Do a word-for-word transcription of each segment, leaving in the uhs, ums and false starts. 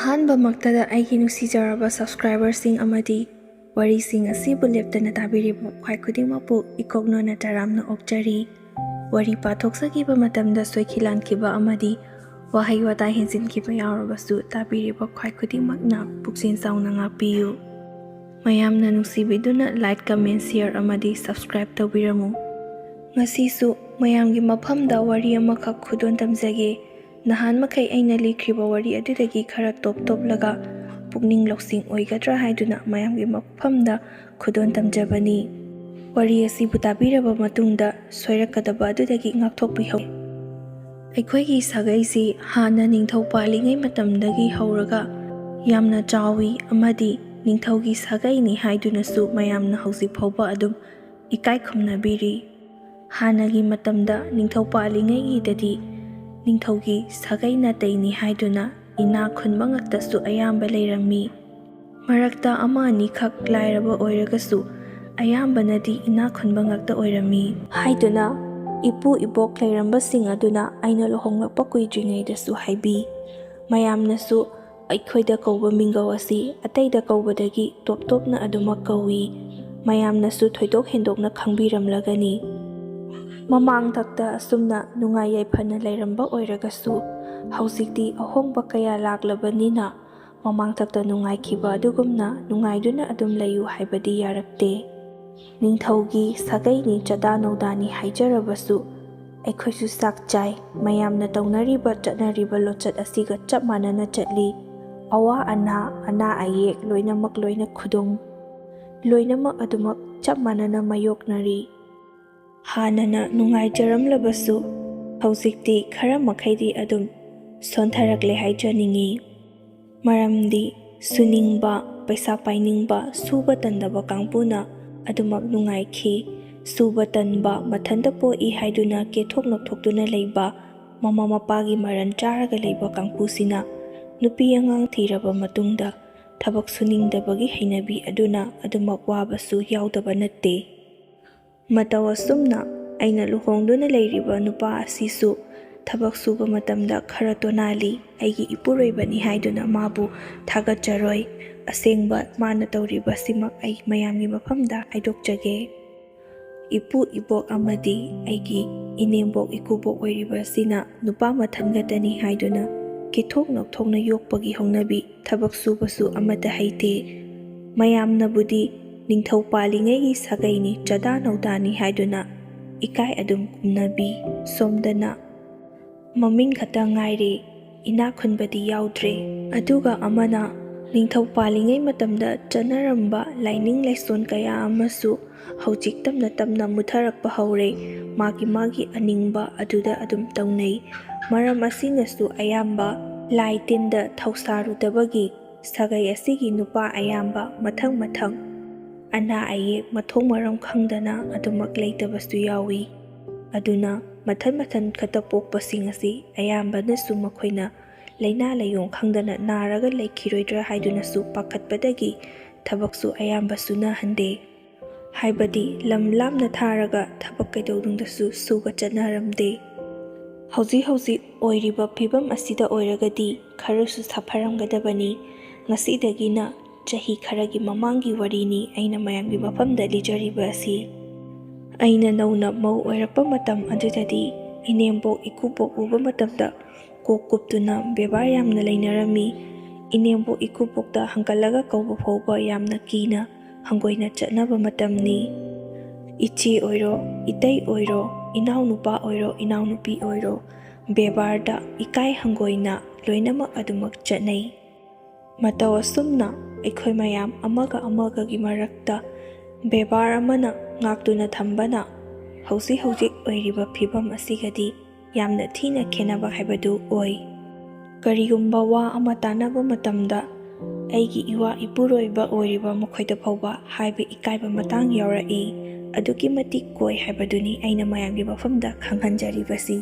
ꯑꯍꯥꯟꯕꯃꯛꯇꯗ ꯑꯩꯒꯤ ꯅꯨꯡꯁꯤꯖꯔꯕ subscriberꯁꯤꯡ ꯑꯃꯗꯤ ꯋꯥꯔꯤꯁꯤꯡ ꯑꯁꯤꯕꯨ ꯂꯦꯞꯇꯅ ꯇꯥꯕꯤꯔꯤꯕ ꯈ꯭ꯋꯥꯏ ꯈꯨꯗꯤꯡꯃꯛꯄꯨ ꯏꯀꯣꯛꯅꯣꯅ ꯇꯔꯥꯝꯅ ꯑꯣꯛꯆꯔꯤ꯫ ꯋꯥꯔꯤ ꯄꯥꯊꯣꯛꯆꯈꯤꯕ ꯃꯇꯝꯗ ꯁꯣꯏꯈꯤ ꯂꯥꯟꯈꯤꯕ ꯑꯃꯗꯤ ꯋꯥꯍꯩ ꯋꯥꯇꯥ ꯍꯦꯟꯖꯤꯟꯈꯤꯕ ꯌꯥꯎꯔꯕꯁꯨ ꯇꯥꯕꯤꯔꯤꯕ ꯈ꯭ꯋꯥꯏ ꯈꯨꯗꯤꯡꯃꯛꯅ ꯄꯨꯛꯆꯦꯜ ꯆꯥꯎꯅ ꯉꯥꯛꯄꯤꯌꯨ꯫ ꯃꯌꯥꯝꯅ ꯅꯨꯡꯁꯤꯕꯤꯗꯨꯅ like, comment, share ꯑꯃꯗꯤ subscribe ꯇꯧꯕꯤꯔꯝꯃꯨ꯫ ꯉꯁꯤꯁꯨ ꯃꯌꯥꯝꯒꯤ ꯃꯐꯝꯗ ꯋꯥꯔꯤ ꯑꯃꯈꯛ ꯈꯨꯗꯣꯟ ꯇꯝꯖꯒꯦ꯫ ꯅꯍꯥꯟ ꯃꯈꯩ ꯑꯩꯅ ꯂꯤꯈ꯭ꯔꯤꯕ ꯋꯥꯔꯤ ꯑꯗꯨꯗꯒꯤ ꯈꯔ ꯇꯣꯞ ꯇꯣꯞꯂꯒ ꯄꯨꯛꯅꯤꯡ ꯂꯧꯁꯤꯡ ꯑꯣꯏꯒꯗ꯭ꯔꯥ ꯍꯥꯏꯗꯨꯅ ꯃꯌꯥꯝꯒꯤ ꯃꯐꯝꯗ ꯈꯨꯗꯣꯟ ꯇꯝꯖꯕꯅꯤ꯫ ꯋꯥꯔꯤ ꯑꯁꯤꯕꯨ ꯇꯥꯕꯤꯔꯕ ꯃꯇꯨꯡꯗ ꯁꯣꯏꯔꯛꯀꯗꯕ ꯑꯗꯨꯗꯒꯤ ꯉꯥꯛꯊꯣꯛꯄꯤꯍꯧ꯫ ꯑꯩꯈꯣꯏꯒꯤ ꯁꯥꯒꯩꯁꯤ ꯍꯥꯟꯅ ꯅꯤꯡꯊꯧ ꯄꯥꯜꯂꯤꯉꯩ ꯃꯇꯝꯗꯒꯤ ꯍꯧꯔꯒ ꯌꯥꯝꯅ ꯆꯥꯎꯏ ꯑꯃꯗꯤ ꯅꯤꯡꯊꯧꯒꯤ ꯁꯥꯒꯩꯅꯤ ꯍꯥꯏꯗꯨꯅꯁꯨ ꯃꯌꯥꯝꯅ ꯍꯧꯖꯤꯛ ꯐꯥꯎꯕ ꯑꯗꯨꯝ ꯏꯀꯥꯏ ꯈꯨꯝꯅꯕꯤꯔꯤ꯫ ꯍꯥꯟꯅꯒꯤ ꯃꯇꯝꯗ ꯅꯤꯡꯊꯧ ꯄꯥꯜꯂꯤꯉꯩꯒꯤꯗꯗꯤ ꯅꯤꯡꯊꯧꯒꯤ ꯁꯥꯒꯩ ꯅꯥꯇꯩꯅꯤ ꯍꯥꯏꯗꯨꯅ ꯏꯅꯥꯛ ꯈꯨꯟꯕ ꯉꯥꯛꯇꯁꯨ ꯑꯌꯥꯝꯕ ꯂꯩꯔꯝꯃꯤ꯫ ꯃꯔꯛꯇ ꯑꯃ ꯑꯅꯤꯈꯛ ꯂꯥꯏꯔꯕ ꯑꯣꯏꯔꯒꯁꯨ ꯑꯌꯥꯝꯕꯅꯗꯤ ꯏꯅꯥꯛ ꯈꯨꯟꯕ ꯉꯥꯛꯇ ꯑꯣꯏꯔꯝꯃꯤ ꯍꯥꯏꯗꯨꯅ ꯏꯄꯨ ꯏꯕꯣꯛ ꯂꯩꯔꯝꯕꯁꯤꯡ ꯑꯗꯨꯅ ꯑꯩꯅ ꯂꯨꯍꯣꯡꯂꯛꯄ ꯀꯨꯏꯗ꯭ꯔꯤꯉꯩꯗꯁꯨ ꯍꯥꯏꯕꯤ꯫ ꯃꯌꯥꯝꯅꯁꯨ ꯑꯩꯈꯣꯏꯗ ꯀꯧꯕ ꯃꯤꯡꯒꯧ ꯑꯁꯤ ꯑꯇꯩꯗ ꯀꯧꯕꯗꯒꯤ ꯇꯣꯞ ꯇꯣꯞꯅ ꯑꯗꯨꯃꯛ ꯀꯧꯏ꯫ ꯃꯌꯥꯝꯅꯁꯨ ꯊꯣꯏꯗꯣꯛ ꯍꯦꯟꯗꯣꯛꯅ ꯈꯪꯕꯤꯔꯝꯂꯒꯅꯤ꯫ ꯃꯃꯥꯡꯊꯛꯇ ꯑꯁꯨꯝꯅ ꯅꯨꯡꯉꯥꯏ ꯌꯥꯏꯐꯅ ꯂꯩꯔꯝꯕ ꯑꯣꯏꯔꯒꯁꯨ ꯍꯧꯖꯤꯛꯇꯤ ꯑꯍꯣꯡꯕ ꯀꯌꯥ ꯂꯥꯛꯂꯕꯅꯤꯅ ꯃꯃꯥꯡꯊꯛꯇ ꯅꯨꯡꯉꯥꯏꯈꯤꯕ ꯑꯗꯨꯒꯨꯝꯅ ꯅꯨꯡꯉꯥꯏꯗꯨꯅ ꯑꯗꯨꯝ ꯂꯩꯌꯨ ꯍꯥꯏꯕꯗꯤ ꯌꯥꯔꯛꯇꯦ꯫ ꯅꯤꯡꯊꯧꯒꯤ ꯁꯥꯒꯩꯅꯤ ꯆꯗꯥ ꯅꯧꯗꯥꯅꯤ ꯍꯥꯏꯖꯔꯕꯁꯨ ꯑꯩꯈꯣꯏꯁꯨ ꯆꯥꯛ ꯆꯥꯏ꯫ ꯃꯌꯥꯝꯅ ꯇꯧꯅꯔꯤꯕ ꯆꯠꯅꯔꯤꯕ ꯂꯣꯆꯠ ꯑꯁꯤꯒ ꯆꯞ ꯃꯥꯟꯅꯅ ꯆꯠꯂꯤ꯫ ꯑꯋꯥ ꯑꯅꯥ, ꯑꯅꯥ ꯑꯌꯦꯛ ꯂꯣꯏꯅꯃꯛ ꯂꯣꯏꯅ ꯈꯨꯗꯣꯡ ꯂꯣꯏꯅꯃꯛ ꯑꯗꯨꯃꯛ ꯆꯞ ꯃꯥꯟꯅꯅ ꯃꯥꯌꯣꯛꯅꯔꯤ꯫ ꯍꯥꯟꯅꯅ ꯅꯨꯡꯉꯥꯏꯖꯔꯝꯂꯕꯁꯨ ꯍꯧꯖꯤꯛꯇꯤ ꯈꯔ ꯃꯈꯩꯗꯤ ꯑꯗꯨꯝ ꯁꯣꯟꯊꯔꯛꯂꯦ ꯍꯥꯏꯖꯅꯤꯡꯏ꯫ ꯃꯔꯝꯗꯤ ꯁꯨꯅꯤꯡꯕ, ꯄꯩꯁꯥ ꯄꯥꯏꯅꯤꯡꯕ, ꯁꯨꯕ ꯇꯟꯗꯕ ꯀꯥꯡꯕꯨꯅ ꯑꯗꯨꯃꯛ ꯅꯨꯡꯉꯥꯏꯈꯤ꯫ ꯁꯨꯕ ꯇꯟꯕ, ꯃꯊꯟꯇ ꯄꯣꯛꯏ ꯍꯥꯏꯗꯨꯅ ꯀꯦꯊꯣꯛ ꯅꯣꯛꯊꯣꯛꯇꯨꯅ ꯂꯩꯕ, ꯃꯃꯥ ꯃꯄꯥꯒꯤ ꯃꯔꯟ ꯆꯥꯔꯒ ꯂꯩꯕ ꯀꯥꯡꯕꯨꯁꯤꯅ ꯅꯨꯄꯤ ꯑꯉꯥꯡ ꯊꯤꯔꯕ ꯃꯇꯨꯡꯗ ꯊꯕꯛ ꯁꯨꯅꯤꯡꯗꯕꯒꯤ ꯍꯩꯅꯕꯤ ꯑꯗꯨꯅ ꯑꯗꯨꯃꯛ ꯋꯥꯕꯁꯨ ꯌꯥꯎꯗꯕ ꯅꯠꯇꯦ꯫ ꯃꯇꯧ ꯑꯁꯨꯝꯅ ꯑꯩꯅ ꯂꯨꯍꯣꯡꯗꯨꯅ ꯂꯩꯔꯤꯕ ꯅꯨꯄꯥ ꯑꯁꯤꯁꯨ ꯊꯕꯛ ꯁꯨꯕ ꯃꯇꯝꯗ ꯈꯔ ꯇꯣꯅꯥꯜꯂꯤ꯫ ꯑꯩꯒꯤ ꯏꯄꯨꯔꯣꯏꯕꯅꯤ ꯍꯥꯏꯗꯨꯅ ꯃꯥꯕꯨ ꯊꯥꯒꯠꯆꯔꯣꯏ꯫ ꯑꯁꯦꯡꯕ ꯃꯥꯅ ꯇꯧꯔꯤꯕꯁꯤꯃꯛ ꯑꯩ ꯃꯌꯥꯝꯒꯤ ꯃꯐꯝꯗ ꯍꯥꯏꯗꯣꯛꯆꯒꯦ꯫ ꯏꯄꯨ ꯏꯕꯣꯛ ꯑꯃꯗꯤ ꯑꯩꯒꯤ ꯏꯅꯦꯝꯕꯣꯛ ꯏꯀꯨꯕꯣꯛ ꯑꯣꯏꯔꯤꯕꯁꯤꯅ ꯅꯨꯄꯥ ꯃꯊꯟ ꯈꯛꯇꯅꯤ ꯍꯥꯏꯗꯨꯅ ꯀꯦꯊꯣꯛ ꯅꯧꯊꯣꯛꯅ ꯌꯣꯛꯄꯒꯤ ꯍꯧꯅꯕꯤ, ꯊꯕꯛ ꯁꯨꯕꯁꯨ ꯑꯃꯠꯇ ꯍꯩꯇꯦ꯫ ꯃꯌꯥꯝꯅꯕꯨꯗꯤ ꯅꯤꯡꯊꯧ ꯄꯥꯜꯂꯤꯉꯩꯒꯤ ꯁꯥꯒꯩꯅꯤ, ꯆꯥꯗꯥ ꯅꯧꯗꯥꯅꯤ ꯍꯥꯏꯗꯨꯅ ꯏꯀꯥꯏ ꯑꯗꯨꯝ ꯈꯨꯝꯅꯕꯤ꯫ ꯁꯣꯝꯗꯅ ꯃꯃꯤꯡ ꯈꯛꯇ ꯉꯥꯏꯔꯦ, ꯏꯅꯥꯛ ꯈꯨꯟꯕꯗꯤ ꯌꯥꯎꯗ꯭ꯔꯦ꯫ ꯑꯗꯨꯒ ꯑꯃꯅ ꯅꯤꯡꯊꯧ ꯄꯥꯜꯂꯤꯉꯩ ꯃꯇꯝꯗ ꯆꯠꯅꯔꯝꯕ ꯂꯥꯏꯅꯤꯡ ꯂꯥꯏꯁꯣꯟ ꯀꯌꯥ ꯑꯃꯁꯨ ꯍꯧꯖꯤꯛ ꯇꯞꯅ ꯇꯞꯅ ꯃꯨꯠꯊꯔꯛꯄ ꯍꯧꯔꯦ꯫ ꯃꯥꯒꯤ ꯃꯥꯒꯤ ꯑꯅꯤꯡꯕ ꯑꯗꯨꯗ ꯑꯗꯨꯝ ꯇꯧꯅꯩ꯫ ꯃꯔꯝ ꯑꯁꯤꯅꯁꯨ ꯑꯌꯥꯝꯕ ꯂꯥꯏ ꯇꯤꯟꯗ ꯊꯧꯁꯥꯔꯨꯗꯕꯒꯤ ꯁꯥꯒꯩ ꯑꯁꯤꯒꯤ ꯅꯨꯄꯥ ꯑꯌꯥꯝꯕ ꯃꯊꯪ ꯃꯊꯪ ꯑꯅꯥ ꯑꯌꯦꯛ ꯃꯊꯣꯡ ꯃꯔꯝ ꯈꯪꯗꯅ ꯑꯗꯨꯃꯛ ꯂꯩꯇꯕꯁꯨ ꯌꯥꯎꯏ꯫ ꯑꯗꯨꯅ ꯃꯊꯟ ꯃꯊꯟ ꯈꯛꯇ ꯄꯣꯛꯄꯁꯤꯡ ꯑꯁꯤ ꯑꯌꯥꯝꯕꯅꯁꯨ ꯃꯈꯣꯏꯅ ꯂꯥꯏꯅꯥ ꯂꯥꯏꯌꯣꯡ ꯈꯪꯗꯅ ꯅꯥꯔꯒ ꯂꯩꯈꯤꯔꯣꯏꯗ꯭ꯔꯥ ꯍꯥꯏꯗꯨꯅꯁꯨ ꯄꯥꯈꯠꯄꯗꯒꯤ ꯊꯕꯛꯁꯨ ꯑꯌꯥꯝꯕ ꯁꯨꯅꯍꯟꯗꯦ꯫ ꯍꯥꯏꯕꯗꯤ ꯂꯝ ꯂꯥꯞꯅ ꯊꯥꯔꯒ ꯊꯕꯛ ꯀꯩꯗꯧꯅꯨꯡꯗꯁꯨ ꯁꯨꯕ ꯆꯠꯅꯔꯝꯗꯦ꯫ ꯍꯧꯖꯤꯛ ꯍꯧꯖꯤꯛ ꯑꯣꯏꯔꯤꯕ ꯐꯤꯕꯝ ꯑꯁꯤꯗ ꯑꯣꯏꯔꯒꯗꯤ ꯈꯔꯁꯨ ꯁꯥꯐꯔꯝꯒꯗꯕꯅꯤ꯫ ꯉꯁꯤꯗꯒꯤꯅ ꯆꯍꯤ ꯈꯔꯒꯤ ꯃꯃꯥꯡꯒꯤ ꯋꯥꯔꯤꯅꯤ ꯑꯩꯅ ꯃꯌꯥꯝꯒꯤ ꯃꯐꯝꯗ ꯂꯤꯖꯔꯤꯕ ꯑꯁꯤ꯫ ꯑꯩꯅ ꯅꯧꯅ ꯃꯧ ꯑꯣꯏꯔꯛꯄ ꯃꯇꯝ ꯑꯗꯨꯗꯗꯤ ꯏꯅꯦꯝꯕꯣꯛ ꯏꯀꯨꯕꯣꯛ ꯎꯕ ꯃꯇꯝꯗ ꯀꯣꯛ ꯀꯨꯞꯇꯨꯅ ꯕꯦꯕꯥꯔ ꯌꯥꯝꯅ ꯂꯩꯅꯔꯝꯃꯤ꯫ ꯏꯅꯦꯝꯕꯣꯛ ꯏꯀꯨꯕꯣꯛꯇ ꯍꯪꯒꯠꯂꯒ ꯀꯧꯕ ꯐꯥꯎꯕ ꯌꯥꯝꯅ ꯀꯤꯅ ꯍꯪꯒꯣꯏꯅ ꯆꯠꯅꯕ ꯃꯇꯝꯅꯤ꯫ ꯏꯆꯦ ꯑꯣꯏꯔꯣ, ꯏꯇꯩ ꯑꯣꯏꯔꯣ, ꯏꯅꯥꯎꯅꯨꯄꯥ ꯑꯣꯏꯔꯣ, ꯏꯅꯥꯎꯅꯨꯄꯤ ꯑꯣꯏꯔꯣ, ꯕꯦꯕꯥꯔꯗ ꯏꯀꯥꯏ ꯍꯪꯒꯣꯏꯅ ꯂꯣꯏꯅꯃꯛ ꯑꯗꯨꯃꯛ ꯆꯠꯅꯩ꯫ ꯃꯇꯧ ꯑꯁꯨꯝꯅ ꯑꯩꯈꯣꯏ ꯃꯌꯥꯝ ꯑꯃꯒ ꯑꯃꯒꯒꯤ ꯃꯔꯛꯇ ꯕꯦꯕꯥꯔ ꯑꯃꯅ ꯉꯥꯛꯇꯨꯅ ꯊꯝꯕꯅ ꯍꯧꯖꯤꯛ ꯍꯧꯖꯤꯛ ꯑꯣꯏꯔꯤꯕ ꯐꯤꯕꯝ ꯑꯁꯤꯒꯗꯤ ꯌꯥꯝꯅ ꯊꯤꯅ ꯈꯦꯠꯅꯕ ꯍꯥꯏꯕꯗꯨ ꯑꯣꯏ꯫ ꯀꯔꯤꯒꯨꯝꯕ ꯋꯥ ꯑꯃ ꯇꯥꯟꯅꯕ ꯃꯇꯝꯗ ꯑꯩꯒꯤ ꯏꯋꯥ ꯏꯄꯨꯔꯣꯏꯕ ꯑꯣꯏꯔꯤꯕ ꯃꯈꯣꯏꯗ ꯐꯥꯎꯕ ꯍꯥꯏꯕ ꯏꯀꯥꯏꯕ ꯃꯇꯥꯡ ꯌꯥꯎꯔꯛꯏ꯫ ꯑꯗꯨꯛꯀꯤ ꯃꯇꯤꯛ ꯀꯣꯏ ꯍꯥꯏꯕꯗꯨꯅꯤ ꯑꯩꯅ ꯃꯌꯥꯝꯒꯤ ꯃꯐꯝꯗ ꯈꯪꯍꯟꯖꯔꯤꯕꯁꯤ꯫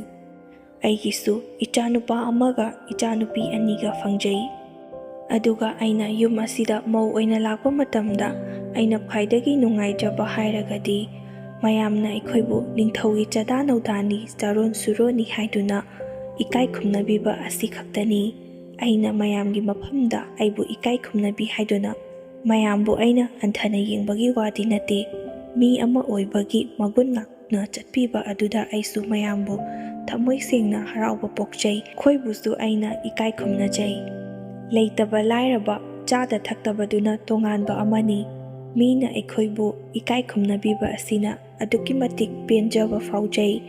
ꯑꯩꯒꯤꯁꯨ ꯏꯆꯥꯅꯨꯄꯥ ꯑꯃꯒ ꯏꯆꯥꯅꯨꯄꯤ ꯑꯅꯤꯒ ꯐꯪꯖꯩ꯫ ꯑꯗꯨꯒ ꯑꯩꯅ ꯌꯨꯝ ꯑꯁꯤꯗ ꯃꯧ ꯑꯣꯏꯅ ꯂꯥꯛꯄ ꯃꯇꯝꯗ ꯑꯩꯅ ꯈ꯭ꯋꯥꯏꯗꯒꯤ ꯅꯨꯡꯉꯥꯏꯖꯕ ꯍꯥꯏꯔꯒꯗꯤ ꯃꯌꯥꯝꯅ ꯑꯩꯈꯣꯏꯕꯨ ꯅꯤꯡꯊꯧꯒꯤ ꯆꯥꯗꯥ ꯅꯧꯗꯥꯅꯤ, ꯆꯥꯔꯣꯟ ꯁꯨꯔꯣꯟꯅꯤ ꯍꯥꯏꯗꯨꯅ ꯏꯀꯥꯏ ꯈꯨꯝꯅꯕꯤꯕ ꯑꯁꯤ ꯈꯛꯇꯅꯤ꯫ ꯑꯩꯅ ꯃꯌꯥꯝꯒꯤ ꯃꯐꯝꯗ ꯑꯩꯕꯨ ꯏꯀꯥꯏ ꯈꯨꯝꯅꯕꯤ ꯍꯥꯏꯗꯨꯅ ꯃꯌꯥꯝꯕꯨ ꯑꯩꯅ ꯍꯟꯊꯅ ꯌꯦꯡꯕꯒꯤ ꯋꯥꯗꯤ ꯅꯠꯇꯦ꯫ ꯃꯤ ꯑꯃ ꯑꯣꯏꯕꯒꯤ ꯃꯒꯨꯟ ꯉꯥꯛꯅ ꯆꯠꯄꯤꯕ ꯑꯗꯨꯗ ꯑꯩꯁꯨ ꯃꯌꯥꯝꯕꯨ ꯊꯃꯣꯏ ꯁꯦꯡꯅ ꯍꯔꯥꯎꯕ ꯄꯣꯛꯆꯩ꯫ ꯑꯩꯈꯣꯏꯕꯨꯁꯨ ꯑꯩꯅ ꯏꯀꯥꯏ ꯈꯨꯝꯅꯖꯩ꯫ ꯂꯩꯇꯕ ꯂꯥꯏꯔꯕ, ꯆꯥꯗ ꯊꯛꯇꯕꯗꯨꯅ ꯇꯣꯉꯥꯟꯕ ꯑꯃꯅꯤ꯫ ꯃꯤꯅ ꯑꯩꯈꯣꯏꯕꯨ ꯏꯀꯥꯏ ꯈꯨꯝꯅꯕꯤꯕ ꯑꯁꯤꯅ ꯑꯗꯨꯛꯀꯤ ꯃꯇꯤꯛ ꯄꯦꯟꯖꯕ ꯐꯥꯎꯖꯩ꯫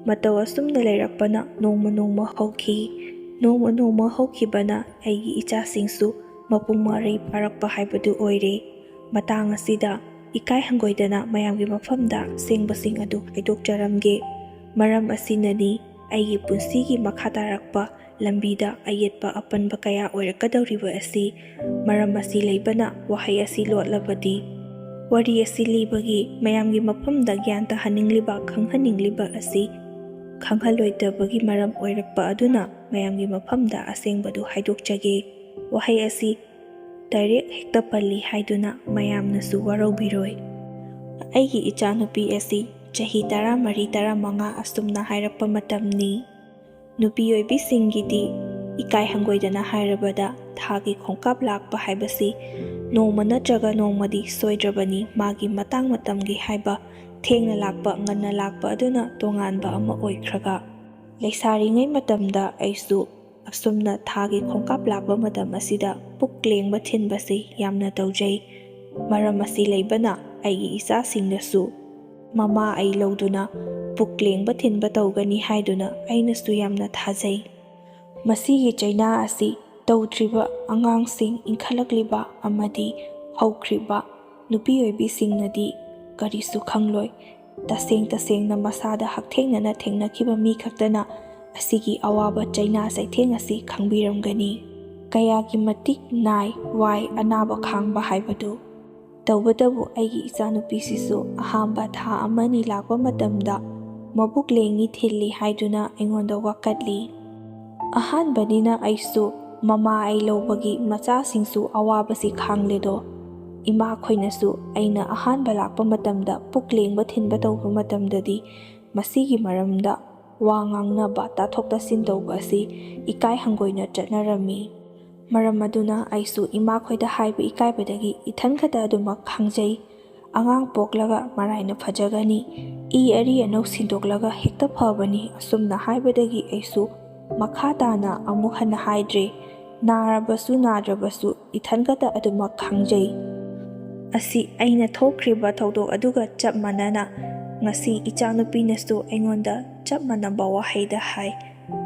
ꯃꯇꯧ ꯑꯁꯨꯝꯅ ꯂꯩꯔꯛꯄꯅ ꯅꯣꯡꯃ ꯅꯣꯡꯃ ꯍꯧꯈꯤ꯫ ꯅꯣꯡꯃ ꯅꯣꯡꯃ ꯍꯧꯈꯤꯕꯅ ꯑꯩꯒꯤ ꯏꯆꯥꯁꯤꯡꯁꯨ ꯃꯄꯨꯡ ꯃꯔꯩ ꯐꯥꯔꯛꯄ ꯍꯥꯏꯕꯗꯨ ꯑꯣꯏꯔꯦ꯫ ꯃꯇꯥꯡ ꯑꯁꯤꯗ ꯏꯀꯥꯏ ꯍꯪꯒꯣꯏꯗꯅ ꯃꯌꯥꯝꯒꯤ ꯃꯐꯝꯗ ꯑꯁꯦꯡꯕꯁꯤꯡ ꯑꯗꯨ ꯍꯥꯏꯗꯣꯛꯆꯔꯝꯒꯦ꯫ ꯃꯔꯝ ꯑꯁꯤꯅꯅꯤ ꯑꯩꯒꯤ ꯄꯨꯟꯁꯤꯒꯤ ꯃꯈꯥ ꯇꯥꯔꯛꯄ ꯂꯝꯕꯤꯗ ꯑꯌꯦꯠꯄ ꯑꯄꯟꯕ ꯀꯌꯥ ꯑꯣꯏꯔꯛꯀꯗꯧꯔꯤꯕ ꯑꯁꯤ꯫ ꯃꯔꯝ ꯑꯁꯤ ꯂꯩꯕꯅ ꯋꯥꯍꯩ ꯑꯁꯤ ꯂꯣꯠꯂꯕꯗꯤ꯫ ꯋꯥꯔꯤ ꯑꯁꯤ ꯂꯤꯕꯒꯤ ꯃꯌꯥꯝꯒꯤ ꯃꯐꯝꯗ ꯒ꯭ꯌꯥꯟ ꯇꯥꯍꯟꯅꯤꯡꯂꯤꯕ, ꯈꯪꯍꯟꯅꯤꯡꯂꯤꯕ ꯑꯁꯤ ꯈꯪꯍꯜꯂꯣꯏꯗꯕꯒꯤ ꯃꯔꯝ ꯑꯣꯏꯔꯛꯄ ꯑꯗꯨꯅ ꯃꯌꯥꯝꯒꯤ ꯃꯐꯝꯗ ꯑꯁꯦꯡꯕꯗꯨ ꯍꯥꯏꯗꯣꯛꯆꯒꯦ꯫ ꯋꯥꯍꯩ ꯑꯁꯤ ꯗꯥꯏꯔꯦꯛ ꯍꯦꯛꯇ ꯄꯜꯂꯤ ꯍꯥꯏꯗꯨꯅ ꯃꯌꯥꯝꯅꯁꯨ ꯋꯥꯔꯧꯕꯤꯔꯣꯏ꯫ ꯑꯩꯒꯤ ꯏꯆꯥꯅꯨꯄꯤ ꯑꯁꯤ ꯆꯍꯤ ꯇꯔꯥꯃꯔꯤ, ꯇꯔꯥꯃꯉꯥ ꯑꯁꯨꯝꯅ ꯍꯥꯏꯔꯛꯄ ꯃꯇꯝꯅꯤ꯫ ꯅꯨꯄꯤ ꯑꯣꯏꯕꯤꯁꯤꯡꯒꯤꯗꯤ ꯏꯀꯥꯏ ꯍꯪꯒꯣꯏꯗꯅ ꯍꯥꯏꯔꯕꯗ ꯊꯥꯒꯤ ꯈꯣꯡꯀꯥꯞ ꯂꯥꯛꯄ ꯍꯥꯏꯕꯁꯤ ꯅꯣꯡꯃ ꯅꯠꯇ꯭ꯔꯒ ꯅꯣꯡꯃꯗꯤ ꯁꯣꯏꯗ꯭ꯔꯕꯅꯤ꯫ ꯃꯥꯒꯤ ꯃꯇꯥꯡ ꯃꯇꯝꯒꯤ ꯍꯥꯏꯕ ꯊꯦꯡꯅ ꯂꯥꯛꯄ, ꯉꯟꯅ ꯂꯥꯛꯄ ꯑꯗꯨꯅ ꯇꯣꯉꯥꯟꯕ ꯑꯃ ꯑꯣꯏꯈ꯭ꯔꯒ꯫ ꯂꯩꯁꯥꯔꯤꯉꯩ ꯃꯇꯝꯗ ꯑꯩꯁꯨ ꯑꯁꯨꯝꯅ ꯊꯥꯒꯤ ꯈꯣꯡꯀꯥꯞ ꯂꯥꯛꯄ ꯃꯇꯝ ꯑꯁꯤꯗ ꯄꯨꯛ ꯂꯦꯡꯕ ꯊꯤꯟꯕꯁꯤ ꯌꯥꯝꯅ ꯇꯧꯖꯩ꯫ ꯃꯔꯝ ꯑꯁꯤ ꯂꯩꯕꯅ ꯑꯩꯒꯤ ꯏꯆꯥꯁꯤꯡꯅꯁꯨ ꯃꯃꯥ ꯑꯩ ꯂꯧꯗꯨꯅ ꯄꯨꯛ ꯂꯦꯡꯕ ꯊꯤꯟꯕ ꯇꯧꯒꯅꯤ ꯍꯥꯏꯗꯨꯅ ꯑꯩꯅꯁꯨ ꯌꯥꯝꯅ ꯊꯥꯖꯩ꯫ ꯃꯁꯤꯒꯤ ꯆꯩꯅꯥ ꯑꯁꯤ ꯇꯧꯗ꯭ꯔꯤꯕ ꯑꯉꯥꯡꯁꯤꯡ, ꯏꯟꯈꯠꯂꯛꯂꯤꯕ ꯑꯃꯗꯤ ꯍꯧꯈ꯭ꯔꯤꯕ ꯅꯨꯄꯤ ꯑꯣꯏꯕꯤꯁꯤꯡꯅꯗꯤ ꯀꯔꯤꯁꯨ ꯈꯪꯂꯣꯏ꯫ ꯇꯁꯦꯡ ꯇꯁꯦꯡꯅ ꯃꯁꯥꯗ ꯍꯛꯊꯦꯡꯅꯅ ꯊꯦꯡꯅꯈꯤꯕ ꯃꯤ ꯈꯛꯇꯅ ꯑꯁꯤꯒꯤ ꯑꯋꯥꯕ ꯆꯩꯅꯥ ꯆꯩꯊꯦꯡ ꯑꯁꯤ ꯈꯪꯕꯤꯔꯝꯒꯅꯤ꯫ ꯀꯌꯥꯒꯤ ꯃꯇꯤꯛ ꯅꯥꯏ, ꯋꯥꯏ, ꯑꯅꯥꯕ ꯈꯥꯡꯕ ꯍꯥꯏꯕꯗꯨ꯫ ꯇꯧꯕꯇꯕꯨ ꯑꯩꯒꯤ ꯏꯆꯥꯅꯨꯄꯤꯁꯤꯁꯨ ꯑꯍꯥꯟꯕ ꯊꯥ ꯑꯃꯅꯤ ꯂꯥꯛꯄ ꯃꯇꯝꯗ ꯃꯕꯨꯛ ꯂꯦꯡꯉꯤ ꯊꯤꯜꯂꯤ ꯍꯥꯏꯗꯨꯅ ꯑꯩꯉꯣꯟꯗ ꯋꯥꯀꯠꯂꯤ꯫ ꯑꯍꯥꯟꯕꯅꯤꯅ ꯑꯩꯁꯨ ꯃꯃꯥ ꯑꯩ ꯂꯧꯕꯒꯤ ꯃꯆꯥꯁꯤꯡꯁꯨ ꯑꯋꯥꯕꯁꯤ ꯈꯥꯡꯂꯦꯗꯣ꯫ ꯏꯃꯥꯈꯣꯏꯅꯁꯨ ꯑꯩꯅ ꯑꯍꯥꯟꯕ ꯂꯥꯛꯄ ꯃꯇꯝꯗ ꯄꯨꯛ ꯂꯦꯡꯕ ꯊꯤꯟꯕ ꯇꯧꯕ ꯃꯇꯝꯗꯗꯤ ꯃꯁꯤꯒꯤ ꯃꯔꯝꯗ ꯋꯥ ꯉꯥꯡꯅꯕ, ꯇꯥꯊꯣꯛ ꯇꯥꯁꯤꯟ ꯇꯧꯕ ꯑꯁꯤ ꯏꯀꯥꯏ ꯍꯪꯒꯣꯏꯅ ꯆꯠꯅꯔꯝꯃꯤ꯫ ꯃꯔꯝ ꯑꯗꯨꯅ ꯑꯩꯁꯨ ꯏꯃꯥꯈꯣꯏꯗ ꯍꯥꯏꯕ ꯏꯀꯥꯏꯕꯗꯒꯤ ꯏꯊꯟ ꯈꯛꯇ ꯑꯗꯨꯃꯛ ꯈꯪꯖꯩ꯫ ꯑꯉꯥꯡ ꯄꯣꯛꯂꯒ ꯃꯔꯥꯏꯅ ꯐꯖꯒꯅꯤ, ꯏ ꯑꯔꯤ ꯑꯅꯧ ꯁꯤꯟꯗꯣꯛꯂꯒ ꯍꯦꯛꯇ ꯐꯕꯅꯤ, ꯑꯁꯨꯝꯅ ꯍꯥꯏꯕꯗꯒꯤ ꯑꯩꯁꯨ ꯃꯈꯥ ꯇꯥꯅ ꯑꯃꯨꯛ ꯍꯟꯅ ꯍꯥꯏꯗ꯭ꯔꯦ꯫ ꯅꯥꯔꯕꯁꯨ ꯅꯥꯗ꯭ꯔꯕꯁꯨ ꯏꯊꯟ ꯈꯛꯇ ꯑꯗꯨꯃꯛ ꯈꯪꯖꯩ꯫ ꯑꯁꯤ ꯑꯩꯅ ꯊꯣꯛꯈ꯭ꯔꯤꯕ ꯊꯧꯗꯣꯛ ꯑꯗꯨꯒ ꯆꯞ ꯃꯥꯟꯅꯅ ꯉꯁꯤ ꯏꯆꯥꯅꯨꯄꯤꯅꯁꯨ ꯑꯩꯉꯣꯟꯗ ꯆꯞ ꯃꯥꯟꯅꯕ ꯋꯥꯍꯩꯗ ꯍꯥꯏ꯫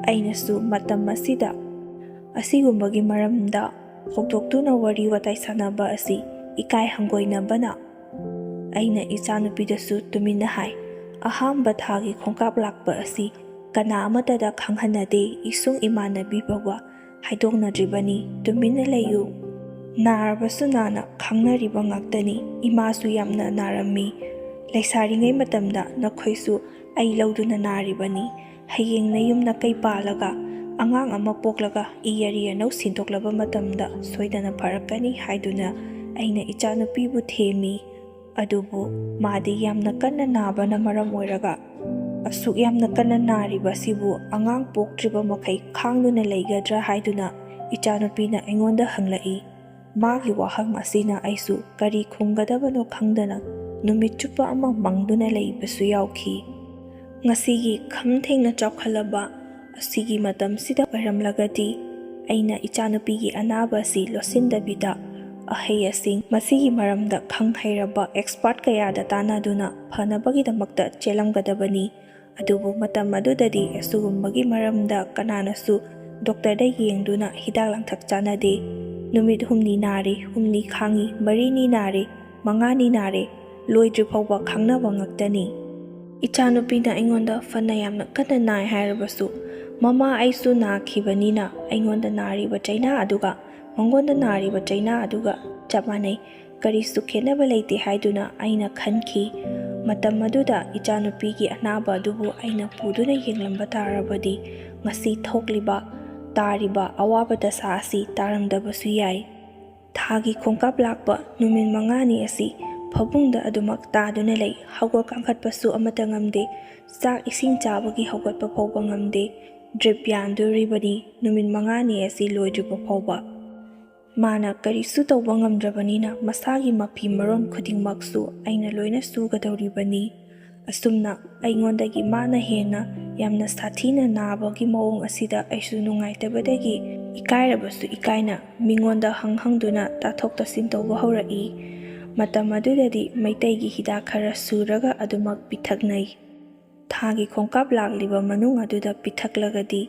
ꯑꯩꯅꯁꯨ ꯃꯇꯝ ꯑꯁꯤꯗ ꯑꯁꯤꯒꯨꯝꯕꯒꯤ ꯃꯔꯝꯗ ꯍꯧꯗꯣꯛꯇꯨꯅ ꯋꯥꯔꯤ ꯋꯥꯇꯥꯏ ꯁꯥꯟꯅꯕ ꯑꯁꯤ ꯏꯀꯥꯏ ꯍꯪꯒꯣꯏꯅꯕꯅ ꯑꯩꯅ ꯏꯆꯥꯅꯨꯄꯤꯗꯁꯨ ꯇꯨꯃꯤꯟꯅ ꯍꯥꯏ, "ꯑꯍꯥꯟꯕ ꯊꯥꯒꯤ ꯈꯣꯡꯀꯥꯞ ꯂꯥꯛꯄ ꯑꯁꯤ ꯀꯅꯥ ꯑꯃꯠꯇꯗ ꯈꯪꯍꯟꯅꯗꯦ, ꯏꯁꯨꯡ ꯏꯃꯥꯟꯅꯕꯤ ꯐꯥꯎꯕ ꯍꯥꯏꯗꯣꯛꯅꯗ꯭ꯔꯤꯕꯅꯤ꯫ ꯇꯨꯃꯤꯟꯅ ꯂꯩꯌꯨ꯫ ꯅꯥꯔꯕꯁꯨ ꯅꯥꯅ ꯈꯪꯅꯔꯤꯕ ꯉꯥꯛꯇꯅꯤ꯫ ꯏꯃꯥꯁꯨ ꯌꯥꯝꯅ ꯅꯥꯔꯝꯃꯤ꯫ ꯂꯩꯁꯥꯔꯤꯉꯩ ꯃꯇꯝꯗ ꯅꯈꯣꯏꯁꯨ ꯑꯩ ꯂꯧꯗꯨꯅ ꯅꯥꯔꯤꯕꯅꯤ꯫ ꯍꯌꯦꯡ ꯅꯌꯨꯝ ꯅꯀꯩ ꯄꯥꯜꯂꯒ ꯑꯉꯥꯡ ꯑꯃ ꯄꯣꯛꯂꯒ ꯏ ꯑꯔꯤ ꯑꯅꯧ ꯁꯤꯟꯗꯣꯛꯂꯕ ꯃꯇꯝꯗ ꯁꯣꯏꯗꯅ ꯐꯔꯛꯀꯅꯤ" ꯍꯥꯏꯗꯨꯅ ꯑꯩꯅ ꯏꯆꯥꯅꯨꯄꯤꯕꯨ ꯊꯦꯝꯃꯤ꯫ ꯑꯗꯨꯕꯨ ꯃꯥꯗꯤ ꯌꯥꯝꯅ ꯀꯟꯅ ꯅꯥꯕꯅ ꯃꯔꯝ ꯑꯣꯏꯔꯒ, "ꯑꯁꯨꯛ ꯌꯥꯝꯅ ꯀꯟꯅ ꯅꯥꯔꯤꯕ ꯑꯁꯤꯕꯨ ꯑꯉꯥꯡ ꯄꯣꯛꯇ꯭ꯔꯤꯕ ꯃꯈꯩ ꯈꯥꯡꯗꯨꯅ ꯂꯩꯒꯗ꯭ꯔꯥ?" ꯍꯥꯏꯗꯨꯅ ꯏꯆꯥꯅꯨꯄꯤꯅ ꯑꯩꯉꯣꯟꯗ ꯍꯪꯂꯛꯏ꯫ ꯃꯥꯒꯤ ꯋꯥꯍꯪ ꯑꯁꯤꯅ ꯑꯩꯁꯨ ꯀꯔꯤ ꯈꯨꯝꯒꯗꯕꯅꯣ ꯈꯪꯗꯅ ꯅꯨꯃꯤꯠ ꯆꯨꯞꯄ ꯑꯃ ꯃꯪꯗꯨꯅ ꯂꯩꯕꯁꯨ ꯌꯥꯎꯈꯤ꯫ ꯉꯁꯤꯒꯤ ꯈꯝ ꯊꯦꯡꯅ ꯆꯥꯎꯈꯠꯂꯕ ꯑꯁꯤꯒꯤ ꯃꯇꯝꯁꯤꯗ ꯑꯣꯏꯔꯝꯂꯒꯗꯤ ꯑꯩꯅ ꯏꯆꯥꯅꯨꯄꯤꯒꯤ ꯑꯅꯥꯕ ꯑꯁꯤ ꯂꯣꯠꯁꯤꯟꯗꯕꯤꯗ ꯑꯍꯩ ꯑꯁꯤꯡ, ꯃꯁꯤꯒꯤ ꯃꯔꯝꯗ ꯈꯪ ꯍꯩꯔꯕ expert ꯀꯌꯥꯗ ꯇꯥꯟꯅꯗꯨꯅ ꯐꯅꯕꯒꯤꯗꯃꯛꯇ ꯆꯦꯜꯂꯝꯒꯗꯕꯅꯤ꯫ ꯑꯗꯨꯕꯨ ꯃꯇꯝ ꯑꯗꯨꯗꯗꯤ ꯑꯁꯤꯒꯨꯝꯕꯒꯤ ꯃꯔꯝꯗ ꯀꯅꯥꯅꯁꯨ ꯗꯣꯛꯇꯔꯗ ꯌꯦꯡꯗꯨꯅ ꯍꯤꯗꯥꯛ ꯂꯥꯡꯊꯛ ꯆꯥꯅꯗꯦ꯫ ꯅꯨꯃꯤꯠ ꯍꯨꯝꯅꯤ ꯅꯥꯔꯤ, ꯍꯨꯝꯅꯤ ꯈꯥꯡꯉꯤ, ꯃꯔꯤꯅꯤ ꯅꯥꯔꯤ, ꯃꯉꯥꯅꯤ ꯅꯥꯔꯦ, ꯂꯣꯏꯗ꯭ꯔꯤ ꯐꯥꯎꯕ ꯈꯪꯅꯕ ꯉꯥꯛꯇꯅꯤ꯫ ꯏꯆꯥꯅꯨꯄꯤꯅ ꯑꯩꯉꯣꯟꯗ ꯐꯅ ꯌꯥꯝꯅ ꯀꯟꯅ ꯅꯥꯏ ꯍꯥꯏꯔꯕꯁꯨ, "ꯃꯃꯥ, ꯑꯩꯁꯨ ꯅꯥꯈꯤꯕꯅꯤꯅ ꯑꯩꯉꯣꯟꯗ ꯅꯥꯔꯤꯕ ꯆꯩꯅꯥ ꯑꯗꯨꯒ ꯃꯉꯣꯟꯗ ꯅꯥꯔꯤꯕ ꯆꯩꯅꯥ ꯑꯗꯨꯒ ꯆꯞ ꯃꯥꯟꯅꯩ, ꯀꯔꯤꯁꯨ ꯈꯦꯠꯅꯕ ꯂꯩꯇꯦ" ꯍꯥꯏꯗꯨꯅ ꯑꯩꯅ ꯈꯟꯈꯤ꯫ ꯃꯇꯝ ꯑꯗꯨꯗ ꯏꯆꯥꯅꯨꯄꯤꯒꯤ ꯑꯅꯥꯕ ꯑꯗꯨꯕꯨ ꯑꯩꯅ ꯄꯨꯗꯨꯅ ꯌꯦꯡꯂꯝꯕ ꯇꯥꯔꯕꯗꯤ ꯉꯁꯤ ꯊꯣꯛꯂꯤꯕ, ꯇꯥꯔꯤꯕ ꯑꯋꯥꯕ ꯗꯁꯥ ꯑꯁꯤ ꯇꯥꯔꯝꯗꯕꯁꯨ ꯌꯥꯏ꯫ ꯊꯥꯒꯤ ꯈꯣꯡꯀꯥꯞ ꯂꯥꯛꯄ ꯅꯨꯃꯤꯠ ꯃꯉꯥꯅꯤ ꯑꯁꯤ ꯐꯃꯨꯡꯗ ꯑꯗꯨꯃꯛ ꯇꯥꯗꯨꯅ ꯂꯩ꯫ ꯍꯧꯒꯠ ꯀꯥꯡꯈꯠꯄꯁꯨ ꯑꯃꯠꯇ ꯉꯝꯗꯦ꯫ ꯆꯥꯛ ꯏꯁꯤꯡ ꯆꯥꯕꯒꯤ ꯍꯧꯒꯠꯄ ꯐꯥꯎꯕ ꯉꯝꯗꯦ꯫ ꯗ꯭ꯔꯤꯞ ꯌꯥꯟꯗꯣꯔꯤꯕꯅꯤ ꯅꯨꯃꯤꯠ ꯃꯉꯥꯅꯤ ꯑꯁꯤ ꯂꯣꯏꯗ꯭ꯔꯤꯕ ꯐꯥꯎꯕ꯫ ꯃꯥꯅ ꯀꯔꯤꯁꯨ ꯇꯧꯕ ꯉꯝꯗ꯭ꯔꯕꯅꯤꯅ ꯃꯁꯥꯒꯤ ꯃꯐꯤ ꯃꯔꯣꯟ ꯈꯨꯗꯤꯡꯃꯛꯁꯨ ꯑꯩꯅ ꯂꯣꯏꯅ ꯁꯨꯒꯗꯧꯔꯤꯕꯅꯤ꯫ ꯑꯁꯨꯝꯅ ꯑꯩꯉꯣꯟꯗꯒꯤ ꯃꯥꯅ ꯍꯦꯟꯅ ꯌꯥꯝꯅ ꯁꯥꯊꯤꯅ ꯅꯥꯕꯒꯤ ꯃꯑꯣꯡ ꯑꯁꯤꯗ ꯑꯩꯁꯨ ꯅꯨꯡꯉꯥꯏꯇꯕꯗꯒꯤ ꯏꯀꯥꯏꯔꯕꯁꯨ ꯏꯀꯥꯏꯅ ꯃꯤꯉꯣꯟꯗ ꯍꯪ ꯍꯪꯗꯨꯅ ꯇꯥꯊꯣꯛ ꯇꯥꯁꯤꯟ ꯇꯧꯕ ꯍꯧꯔꯛꯏ꯫ ꯃꯇꯝ ꯑꯗꯨꯗꯗꯤ ꯃꯩꯇꯩꯒꯤ ꯍꯤꯗꯥꯛ ꯈꯔ ꯁꯨꯔꯒ ꯑꯗꯨꯃꯛ ꯄꯤꯊꯛꯅꯩ꯫ ꯊꯥꯒꯤ ꯈꯣꯡꯀꯥꯞ ꯂꯥꯛꯂꯤꯕ ꯃꯅꯨꯡ ꯑꯗꯨꯗ ꯄꯤꯊꯛꯂꯒꯗꯤ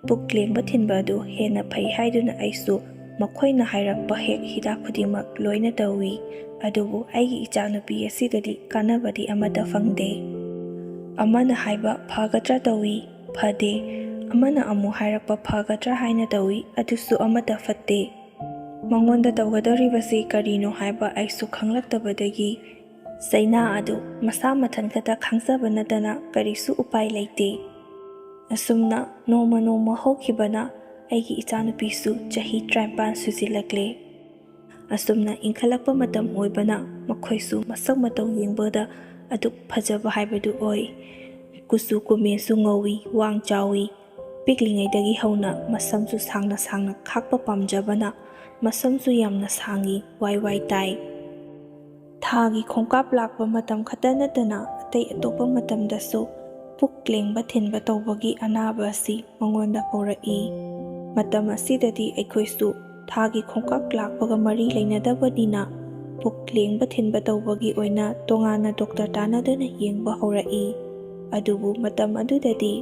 ꯄꯨꯛ ꯂꯦꯡꯕ ꯊꯤꯟꯕ ꯑꯗꯨ ꯍꯦꯟꯅ ꯐꯩ ꯍꯥꯏꯗꯨꯅ ꯑꯩꯁꯨ ꯃꯈꯣꯏꯅ ꯍꯥꯏꯔꯛꯄ ꯍꯦꯛ ꯍꯤꯗꯥꯛ ꯈꯨꯗꯤꯡꯃꯛ ꯂꯣꯏꯅ ꯇꯧꯏ꯫ ꯑꯗꯨꯕꯨ ꯑꯩꯒꯤ ꯏꯆꯥꯅꯨꯄꯤ ꯑꯁꯤꯗꯗꯤ ꯀꯥꯟꯅꯕꯗꯤ ꯑꯃꯠꯇ ꯐꯪꯗꯦ꯫ ꯑꯃꯅ ꯍꯥꯏꯕ ꯐꯒꯗ꯭ꯔꯥ ꯇꯧꯏ, ꯐꯗꯦ꯫ ꯑꯃꯅ ꯑꯃꯨꯛ ꯍꯥꯏꯔꯛꯄ ꯐꯒꯗ꯭ꯔꯥ ꯍꯥꯏꯅ ꯇꯧꯏ, ꯑꯗꯨꯁꯨ ꯑꯃꯠꯇ ꯐꯠꯇꯦ꯫ ꯃꯉꯣꯟꯗ ꯇꯧꯒꯗꯧꯔꯤꯕꯁꯤ ꯀꯔꯤꯅꯣ ꯍꯥꯏꯕ ꯑꯩꯁꯨ ꯈꯪꯂꯛꯇꯕꯗꯒꯤ ꯆꯩꯅꯥ ꯑꯗꯨ ꯃꯁꯥ ꯃꯊꯟ ꯈꯛꯇ ꯈꯥꯡꯖꯕ ꯅꯠꯇꯅ ꯀꯔꯤꯁꯨ ꯎꯄꯥꯏ ꯂꯩꯇꯦ꯫ ꯑꯁꯨꯝꯅ ꯅꯣꯡꯃ ꯅꯣꯡꯃ ꯍꯧꯈꯤꯕꯅ ꯑꯩꯒꯤ ꯏꯆꯥꯅꯨꯄꯤꯁꯨ ꯆꯍꯤ ꯇꯔꯥꯅꯤꯄꯥꯟ ꯁꯨꯖꯤꯜꯂꯛꯂꯦ꯫ ꯑꯁꯨꯝꯅ ꯏꯟꯈꯠꯂꯛꯄ ꯃꯇꯝ ꯑꯣꯏꯕꯅ ꯃꯈꯣꯏꯁꯨ ꯃꯁꯛ ꯃꯇꯧ ꯌꯦꯡꯕꯗ ꯑꯗꯨꯛ ꯐꯖꯕ ꯍꯥꯏꯕꯗꯨ ꯑꯣꯏ꯫ ꯀꯨꯆꯨ ꯀꯨꯃꯦꯟꯁꯨ ꯉꯧꯏ, ꯋꯥꯡ ꯆꯥꯎꯏ꯫ ꯄꯤꯛꯂꯤꯉꯩꯗꯒꯤ ꯍꯧꯅ ꯃꯁꯝꯁꯨ ꯁꯥꯡꯅ ꯁꯥꯡꯅ ꯈꯥꯛꯄ ꯄꯥꯝꯖꯕꯅ ꯃꯁꯝꯁꯨ ꯌꯥꯝꯅ ꯁꯥꯡꯏ, ꯋꯥꯏ ꯋꯥꯏ ꯇꯥꯏ꯫ ꯊꯥꯒꯤ ꯈꯣꯡꯀꯥꯞ ꯂꯥꯛꯄ ꯃꯇꯝ ꯈꯛꯇ ꯅꯠꯇꯅ ꯑꯇꯩ ꯑꯇꯣꯞꯄ ꯃꯇꯝꯗꯁꯨ ꯄꯨꯛ ꯂꯦꯡꯕ ꯊꯤꯟꯕ ꯇꯧꯕꯒꯤ ꯑꯅꯥꯕ ꯑꯁꯤ ꯃꯉꯣꯟꯗ ꯍꯧꯔꯛꯏ꯫ ꯃꯇꯝ ꯑꯁꯤꯗꯗꯤ ꯑꯩꯈꯣꯏꯁꯨ ꯊꯥꯒꯤ ꯈꯣꯡꯀꯥꯞ ꯂꯥꯛꯄꯒ ꯃꯔꯤ ꯂꯩꯅꯗꯕꯅꯤꯅ ꯄꯨꯛ ꯂꯦꯡꯕ ꯊꯤꯟꯕ ꯇꯧꯕꯒꯤ ꯑꯣꯏꯅ ꯇꯣꯉꯥꯟꯅ ꯗꯣꯛꯇꯔ ꯇꯥꯟꯅꯗꯨꯅ ꯌꯦꯡꯕ ꯍꯧꯔꯛꯏ꯫ ꯑꯗꯨꯕꯨ ꯃꯇꯝ ꯑꯗꯨꯗꯗꯤ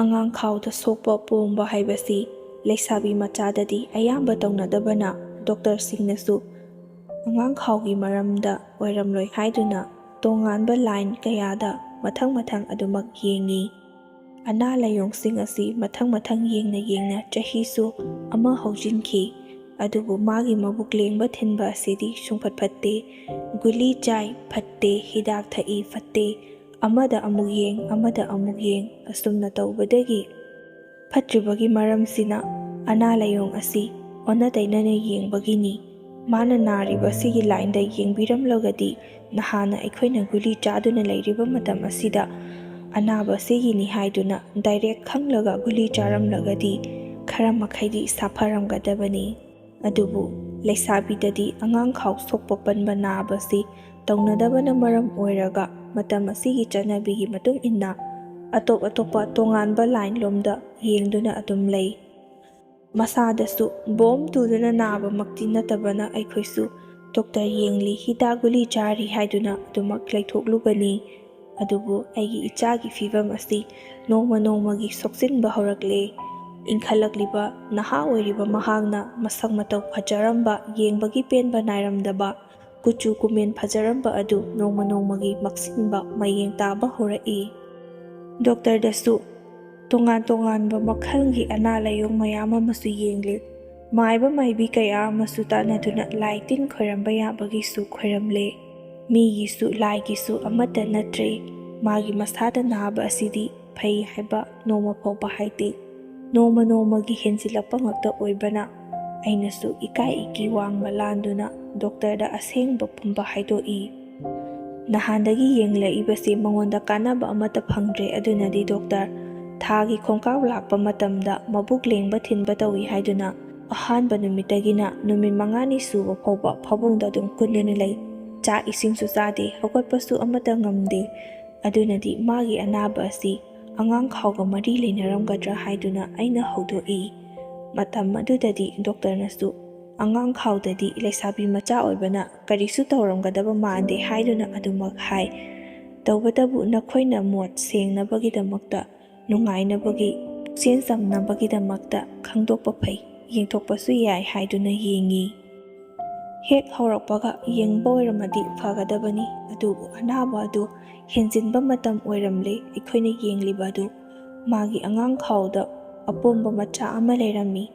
ꯑꯉꯥꯡ ꯈꯥꯎꯗ ꯁꯣꯛꯄ ꯄꯣꯝꯕ ꯍꯥꯏꯕꯁꯤ ꯂꯩꯁꯥꯕꯤ ꯃꯆꯥꯗꯗꯤ ꯑꯌꯥꯝꯕ ꯇꯧꯅꯗꯕꯅ ꯗꯣꯛꯇꯔꯁꯤꯡꯅꯁꯨ ꯑꯉꯥꯡ ꯈꯥꯎꯒꯤ ꯃꯔꯝꯗ ꯑꯣꯏꯔꯝꯂꯣꯏ ꯍꯥꯏꯗꯨꯅ ꯇꯣꯉꯥꯟꯕ ꯂꯥꯏꯟ ꯀꯌꯥꯗ ꯃꯊꯪ ꯃꯊꯪ ꯑꯗꯨꯃꯛ ꯌꯦꯡꯉꯤ꯫ ꯑꯅꯥ ꯂꯥꯏꯌꯣꯡꯁꯤꯡ ꯑꯁꯤ ꯃꯊꯪ ꯃꯊꯪ ꯌꯦꯡꯅ ꯌꯦꯡꯅ ꯆꯍꯤꯁꯨ ꯑꯃ ꯍꯧꯖꯤꯟꯈꯤ꯫ ꯑꯗꯨꯕꯨ ꯃꯥꯒꯤ ꯃꯕꯨꯛ ꯂꯦꯡꯕ ꯊꯤꯟꯕ ꯑꯁꯤꯗꯤ ꯁꯨꯡꯐꯠ ꯐꯠꯇꯦ꯫ ꯒꯨꯂꯤ ꯆꯥꯏ, ꯐꯠꯇꯦ, ꯍꯤꯗꯥꯛ ꯊꯛꯏ, ꯐꯠꯇꯦ, ꯑꯃꯗ ꯑꯃꯨꯛ ꯌꯦꯡ, ꯑꯃꯗ ꯑꯃꯨꯛ ꯌꯦꯡ, ꯑꯁꯨꯝꯅ ꯇꯧꯕꯗꯒꯤ ꯐꯠꯇ꯭ꯔꯤꯕꯒꯤ ꯃꯔꯝꯁꯤꯅ ꯑꯅꯥ ꯂꯥꯏꯌꯣꯡ ꯑꯁꯤ ꯑꯣꯟꯅ ꯇꯩꯅꯅ ꯌꯦꯡꯕꯒꯤꯅꯤ꯫ ꯃꯥꯅ ꯅꯥꯔꯤꯕ ꯑꯁꯤꯒꯤ ꯂꯥꯏꯟꯗ ꯌꯦꯡꯕꯤꯔꯝꯂꯒꯗꯤ ꯅꯍꯥꯟꯅ ꯑꯩꯈꯣꯏꯅ ꯒꯨꯂꯤ ꯆꯥꯗꯨꯅ ꯂꯩꯔꯤꯕ ꯃꯇꯝ ꯑꯁꯤꯗ ꯑꯅꯥꯕ ꯑꯁꯤꯒꯤꯅꯤ ꯍꯥꯏꯗꯨꯅ ꯗꯥꯏꯔꯦꯛ ꯈꯪꯂꯒ ꯒꯨꯂꯤ ꯆꯥꯔꯝꯂꯒꯗꯤ ꯈꯔ ꯃꯈꯩꯗꯤ ꯁꯥꯐꯔꯝꯒꯗꯕꯅꯤ꯫ ꯑꯗꯨꯕꯨ ꯂꯩꯁꯥꯕꯤꯗꯗꯤ ꯑꯉꯥꯡ ꯈꯥꯎ ꯁꯣꯛꯄ ꯄꯟꯕ ꯅꯥꯕꯁꯤ ꯇꯧꯅꯗꯕꯅ ꯃꯔꯝ ꯑꯣꯏꯔꯒ ꯃꯇꯝ ꯑꯁꯤꯒꯤ ꯆꯠꯅꯕꯤꯒꯤ ꯃꯇꯨꯡ ꯏꯟꯅ ꯑꯇꯣꯞ ꯑꯇꯣꯞꯄ ꯇꯣꯉꯥꯟꯕ ꯂꯥꯏꯟ ꯂꯣꯝꯗ ꯌꯦꯡꯗꯨꯅ ꯑꯗꯨꯝ ꯂꯩ꯫ ꯃꯁꯥꯗꯁꯨ ꯕꯣꯝ ꯇꯨꯗꯨꯅ ꯅꯥꯕꯃꯛꯇꯤ ꯅꯠꯇꯕꯅ ꯑꯩꯈꯣꯏꯁꯨ ꯗꯣꯛꯇꯔ ꯌꯦꯡꯂꯤ, ꯍꯤꯗꯥꯛ ꯒꯨꯂꯤ ꯆꯥꯔꯤ ꯍꯥꯏꯗꯨꯅ ꯑꯗꯨꯃꯛ ꯂꯩꯊꯣꯛꯂꯨꯕꯅꯤ꯫ ꯑꯗꯨꯕꯨ ꯑꯩꯒꯤ ꯏꯆꯥꯒꯤ ꯐꯤꯕꯝ ꯑꯁꯤ ꯅꯣꯡꯃ ꯅꯣꯡꯃꯒꯤ ꯁꯣꯛꯆꯤꯟꯕ ꯍꯧꯔꯛꯂꯦ꯫ ꯏꯟꯈꯠꯂꯛꯂꯤꯕ ꯅꯍꯥ ꯑꯣꯏꯔꯤꯕ ꯃꯍꯥꯛꯅ ꯃꯁꯛ ꯃꯇꯧ ꯐꯖꯔꯝꯕ, ꯌꯦꯡꯕꯒꯤ ꯄꯦꯟꯕ ꯅꯥꯏꯔꯝꯗꯕ, ꯀꯨꯆꯨ ꯀꯨꯃꯦꯟ ꯐꯖꯔꯝꯕ ꯑꯗꯨ ꯅꯣꯡꯃ ꯅꯣꯡꯃꯒꯤ ꯃꯛꯁꯤꯟꯕ, ꯃꯌꯦꯡ ꯇꯥꯕ ꯍꯧꯔꯛꯏ꯫ ꯗꯣꯛꯇꯔꯗꯁꯨ ꯇꯣꯉꯥꯟ ꯇꯣꯉꯥꯟꯕ ꯃꯈꯜꯒꯤ ꯑꯅꯥ ꯂꯥꯏꯌꯣꯡ ꯃꯌꯥꯝ ꯑꯃꯁꯨ ꯌꯦꯡꯂꯤ꯫ ꯃꯥꯏꯕ ꯃꯥꯏꯕꯤ ꯀꯌꯥ ꯑꯃꯁꯨ ꯇꯥꯟꯅꯗꯨꯅ ꯂꯥꯏ ꯇꯤꯟ ꯈꯣꯏꯔꯝꯕ ꯌꯥꯕꯒꯤꯁꯨ ꯈꯣꯏꯔꯝꯂꯦ꯫ ꯃꯤꯒꯤꯁꯨ ꯂꯥꯏꯒꯤꯁꯨ ꯑꯃꯠꯇ ꯅꯠꯇ꯭ꯔꯦ꯫ ꯃꯥꯒꯤ ꯃꯁꯥꯗ ꯅꯥꯕ ꯑꯁꯤꯗꯤ ꯐꯩ ꯍꯥꯏꯕ ꯅꯣꯡꯃ ꯐꯥꯎꯕ ꯍꯥꯏꯗꯦ꯫ ꯅꯣꯡꯃ ꯅꯣꯡꯃꯒꯤ ꯍꯦꯟꯖꯤꯜꯂꯛꯄ ꯉꯛꯇ ꯑꯣꯏꯕꯅ ꯑꯩꯅꯁꯨ ꯏꯀꯥꯏ ꯏꯀꯤ ꯋꯥꯡꯃ ꯂꯥꯟꯗꯨꯅ ꯗꯣꯛꯇꯔꯗ ꯑꯁꯦꯡꯕ ꯄꯨꯝꯕ ꯍꯥꯏꯗꯣꯛꯏ꯫ ꯅꯍꯥꯟꯗꯒꯤ ꯌꯦꯡꯂꯛꯏꯕꯁꯤ ꯃꯉꯣꯟꯗ ꯀꯥꯟꯅꯕ ꯑꯃꯠꯇ ꯐꯪꯗ꯭ꯔꯦ꯫ ꯑꯗꯨꯅꯗꯤ ꯗꯣꯛꯇꯔ, ꯊꯥꯒꯤ ꯈꯣꯡꯀꯥꯞ ꯂꯥꯛꯄ ꯃꯇꯝꯗ ꯃꯕꯨꯛ ꯂꯦꯡꯕ ꯊꯤꯟꯕ ꯇꯧꯏ ꯍꯥꯏꯗꯨꯅ ꯑꯍꯥꯟꯕ ꯅꯨꯃꯤꯠꯇꯒꯤꯅ ꯅꯨꯃꯤꯠ ꯃꯉꯥꯅꯤ ꯁꯨꯕ ꯐꯥꯎꯕ ꯐꯃꯨꯡꯗ ꯑꯗꯨꯝ ꯀꯨꯟꯗꯨꯅ ꯂꯩ꯫ ꯆꯥꯛ ꯏꯁꯤꯡꯁꯨ ꯆꯥꯗꯦ, ꯍꯧꯒꯠꯄꯁꯨ ꯑꯃꯠꯇ ꯉꯝꯗꯦ꯫ ꯑꯗꯨꯅꯗꯤ ꯃꯥꯒꯤ ꯑꯅꯥꯕ ꯑꯁꯤ ꯑꯉꯥꯡ ꯈꯥꯎꯒ ꯃꯔꯤ ꯂꯩꯅꯔꯝꯒꯗ꯭ꯔꯥ ꯍꯥꯏꯗꯨꯅ ꯑꯩꯅ ꯍꯧꯗꯣꯛꯏ꯫ ꯃꯇꯝ ꯑꯗꯨꯗꯗꯤ ꯗꯣꯛꯇꯔꯅꯁꯨ ꯑꯉꯥꯡ ꯈꯥꯎꯗꯗꯤ ꯂꯩꯁꯥꯕꯤ ꯃꯆꯥ ꯑꯣꯏꯕꯅ ꯀꯔꯤꯁꯨ ꯇꯧꯔꯝꯒꯗꯕ ꯃꯥꯟꯗꯦ ꯍꯥꯏꯗꯨꯅ ꯑꯗꯨꯃꯛ ꯍꯥꯏ꯫ ꯇꯧꯕꯇꯕꯨ ꯅꯈꯣꯏꯅ ꯃꯣꯠ ꯁꯦꯡꯅꯕꯒꯤꯗꯃꯛꯇ, ꯅꯨꯡꯉꯥꯏꯅꯕꯒꯤ, ꯄꯨꯛꯆꯦꯜ ꯆꯝꯅꯕꯒꯤꯗꯃꯛꯇ ꯈꯪꯗꯣꯛꯄ ꯐꯩ, ꯌꯦꯡꯊꯣꯛꯄꯁꯨ ꯌꯥꯏ ꯍꯥꯏꯗꯨꯅ ꯌꯦꯡꯉꯤ꯫ ꯍꯦꯛ ꯍꯧꯔꯛꯄꯒ ꯌꯦꯡꯕ ꯑꯣꯏꯔꯝꯃꯗꯤ ꯐꯒꯗꯕꯅꯤ, ꯑꯗꯨꯕꯨ ꯑꯅꯥꯕ ꯑꯗꯨ ꯍꯦꯟꯖꯤꯟꯕ ꯃꯇꯝ ꯑꯣꯏꯔꯝꯂꯦ꯫ ꯑꯩꯈꯣꯏꯅ ꯌꯦꯡꯂꯤꯕ ꯑꯗꯨ ꯃꯥꯒꯤ ꯑꯉꯥꯡ ꯈꯥꯎꯗ ꯑꯄꯣꯝꯕ ꯃꯆꯥ ꯑꯃ ꯂꯩꯔꯝꯃꯤ꯫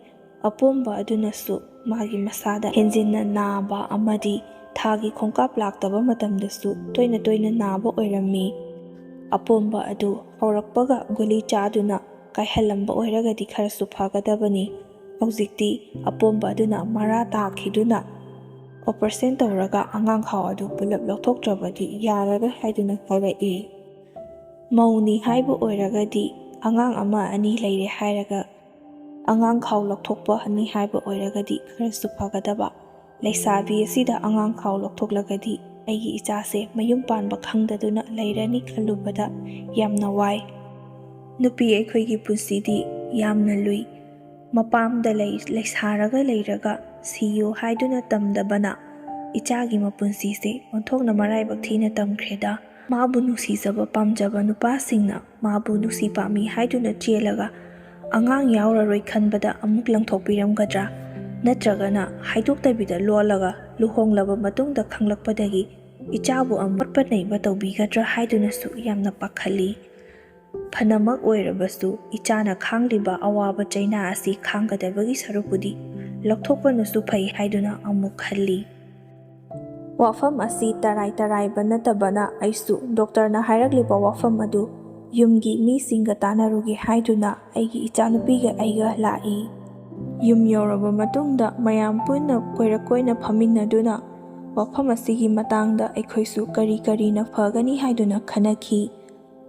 ꯑꯄꯣꯝꯕ ꯑꯗꯨꯅꯁꯨ ꯃꯥꯒꯤ ꯃꯁꯥꯗ ꯍꯦꯟꯖꯤꯟꯅ ꯅꯥꯕ ꯑꯃꯗꯤ ꯊꯥꯒꯤ ꯈꯣꯡꯀꯥꯞ ꯂꯥꯛꯇꯕ ꯃꯇꯝꯗꯁꯨ ꯇꯣꯏꯅ ꯇꯣꯏꯅ ꯅꯥꯕ ꯑꯣꯏꯔꯝꯃꯤ꯫ ꯑꯄꯣꯝꯕ ꯑꯗꯨ ꯍꯧꯔꯛꯄꯒ ꯒꯨꯂꯤ ꯆꯥꯗꯨꯅ ꯀꯥꯏꯍꯜꯂꯝꯕ ꯑꯣꯏꯔꯒꯗꯤ ꯈꯔꯁꯨ ꯐꯒꯗꯕꯅꯤ꯫ ꯍꯧꯖꯤꯛꯇꯤ ꯑꯄꯣꯝꯕ ꯑꯗꯨꯅ ꯃꯔꯥ ꯇꯥꯈꯤꯗꯨꯅ ꯑꯣꯄꯔꯦꯁꯟ ꯇꯧꯔꯒ ꯑꯉꯥꯡ ꯈꯥꯎ ꯑꯗꯨ ꯄꯨꯂꯞ ꯂꯧꯊꯣꯛꯇ꯭ꯔꯕꯗꯤ ꯌꯥꯔꯔꯣꯏ ꯍꯥꯏꯗꯨꯅ ꯍꯥꯏꯔꯛꯏ꯫ ꯃꯧꯅꯤ ꯍꯥꯏꯕ ꯑꯣꯏꯔꯒꯗꯤ ꯑꯉꯥꯡ ꯑꯃ ꯑꯅꯤ ꯂꯩꯔꯦ ꯍꯥꯏꯔꯒ ꯑꯉꯥꯡ ꯈꯥꯎ ꯂꯧꯊꯣꯛꯄꯅꯤ ꯍꯥꯏꯕ ꯑꯣꯏꯔꯒꯗꯤ ꯈꯔꯁꯨ ꯐꯒꯗꯕ꯫ ꯂꯩꯁꯥꯕꯤ ꯑꯁꯤꯗ ꯑꯉꯥꯡ ꯈꯥꯎ ꯂꯧꯊꯣꯛꯂꯒꯗꯤ ꯑꯩꯒꯤ ꯏꯆꯥꯁꯦ ꯃꯌꯨꯝ ꯄꯥꯟꯕ ꯈꯪꯗꯗꯨꯅ ꯂꯩꯔꯅꯤ ꯈꯜꯂꯨꯕꯗ ꯌꯥꯝꯅ ꯋꯥꯏ꯫ ꯅꯨꯄꯤ ꯑꯩꯈꯣꯏꯒꯤ ꯄꯨꯟꯁꯤꯗꯤ ꯌꯥꯝꯅ ꯂꯨꯏ꯫ ꯃꯄꯥꯝꯗ ꯂꯩ-, ꯂꯩꯁꯥꯔꯒ ꯂꯩꯔꯒ ꯁꯤꯌꯨ ꯍꯥꯏꯗꯨꯅ ꯇꯝꯗꯕꯅ ꯏꯆꯥꯒꯤ ꯃꯄꯨꯟꯁꯤꯁꯦ ꯑꯣꯟꯊꯣꯛꯅ ꯃꯔꯥꯏꯕꯛ ꯊꯤꯅ ꯇꯝꯈ꯭ꯔꯦꯗ꯫ ꯃꯥꯕꯨ ꯅꯨꯡꯁꯤꯖꯕ ꯄꯥꯝꯖꯕ ꯅꯨꯄꯥꯁꯤꯡꯅ ꯃꯥꯕꯨ ꯅꯨꯡꯁꯤ ꯄꯥꯝꯃꯤ ꯍꯥꯏꯗꯨꯅ ꯆꯦꯜꯂꯒ ꯑꯉꯥꯡ ꯌꯥꯎꯔꯔꯣꯏ ꯈꯟꯕꯗ ꯑꯃꯨꯛ ꯂꯪꯊꯣꯛꯄꯤꯔꯝꯒꯗ꯭ꯔꯥ? ꯅꯠꯇ꯭ꯔꯒꯅ ꯍꯥꯏꯗꯣꯛꯇꯕꯤꯗ ꯂꯣꯜꯂꯒ ꯂꯨꯍꯣꯡꯂꯕ ꯃꯇꯨꯡꯗ ꯈꯪꯂꯛꯄꯗꯒꯤ ꯏꯆꯥꯕꯨ ꯑꯃꯨꯛ ꯑꯣꯠꯄ ꯅꯩꯕ ꯇꯧꯕꯤꯒꯗ꯭ꯔꯥ ꯍꯥꯏꯗꯨꯅꯁꯨ ꯌꯥꯝꯅ ꯄꯥꯈꯠꯂꯤ꯫ ꯐꯅꯃꯛ ꯑꯣꯏꯔꯕꯁꯨ ꯏꯆꯥꯅ ꯈꯥꯡꯂꯤꯕ ꯑꯋꯥꯕ ꯆꯩꯅꯥ ꯑꯁꯤ ꯈꯥꯡꯒꯗꯕꯒꯤ ꯁꯔꯨꯛꯄꯨꯗꯤ ꯂꯧꯊꯣꯛꯄꯅꯁꯨ ꯐꯩ ꯍꯥꯏꯗꯨꯅ ꯑꯃꯨꯛ ꯈꯜꯂꯤ꯫ ꯋꯥꯐꯝ ꯑꯁꯤ ꯇꯔꯥꯏ ꯇꯔꯥꯏꯕ ꯅꯠꯇꯕꯅ ꯑꯩꯁꯨ ꯗꯣꯛꯇꯔꯅ ꯍꯥꯏꯔꯛꯂꯤꯕ ꯋꯥꯐꯝ ꯑꯗꯨ ꯌꯨꯝꯒꯤ ꯃꯤꯁꯤꯡꯒ ꯇꯥꯟꯅꯔꯨꯒꯦ ꯍꯥꯏꯗꯨꯅ ꯑꯩꯒꯤ ꯏꯆꯥꯅꯨꯄꯤꯒ ꯑꯩꯒ ꯂꯥꯛꯏ꯫ ꯌꯨꯝ ꯌꯧꯔꯕ ꯃꯇꯨꯡꯗ ꯃꯌꯥꯝ ꯄꯨꯟꯅ ꯀꯣꯏꯔꯛ ꯀꯣꯏꯅ ꯐꯝꯃꯤꯟꯅꯗꯨꯅ ꯋꯥꯐꯝ ꯑꯁꯤꯒꯤ ꯃꯇꯥꯡꯗ ꯑꯩꯈꯣꯏꯁꯨ ꯀꯔꯤ ꯀꯔꯤꯅ ꯐꯒꯅꯤ ꯍꯥꯏꯗꯨꯅ ꯈꯟꯅꯈꯤ꯫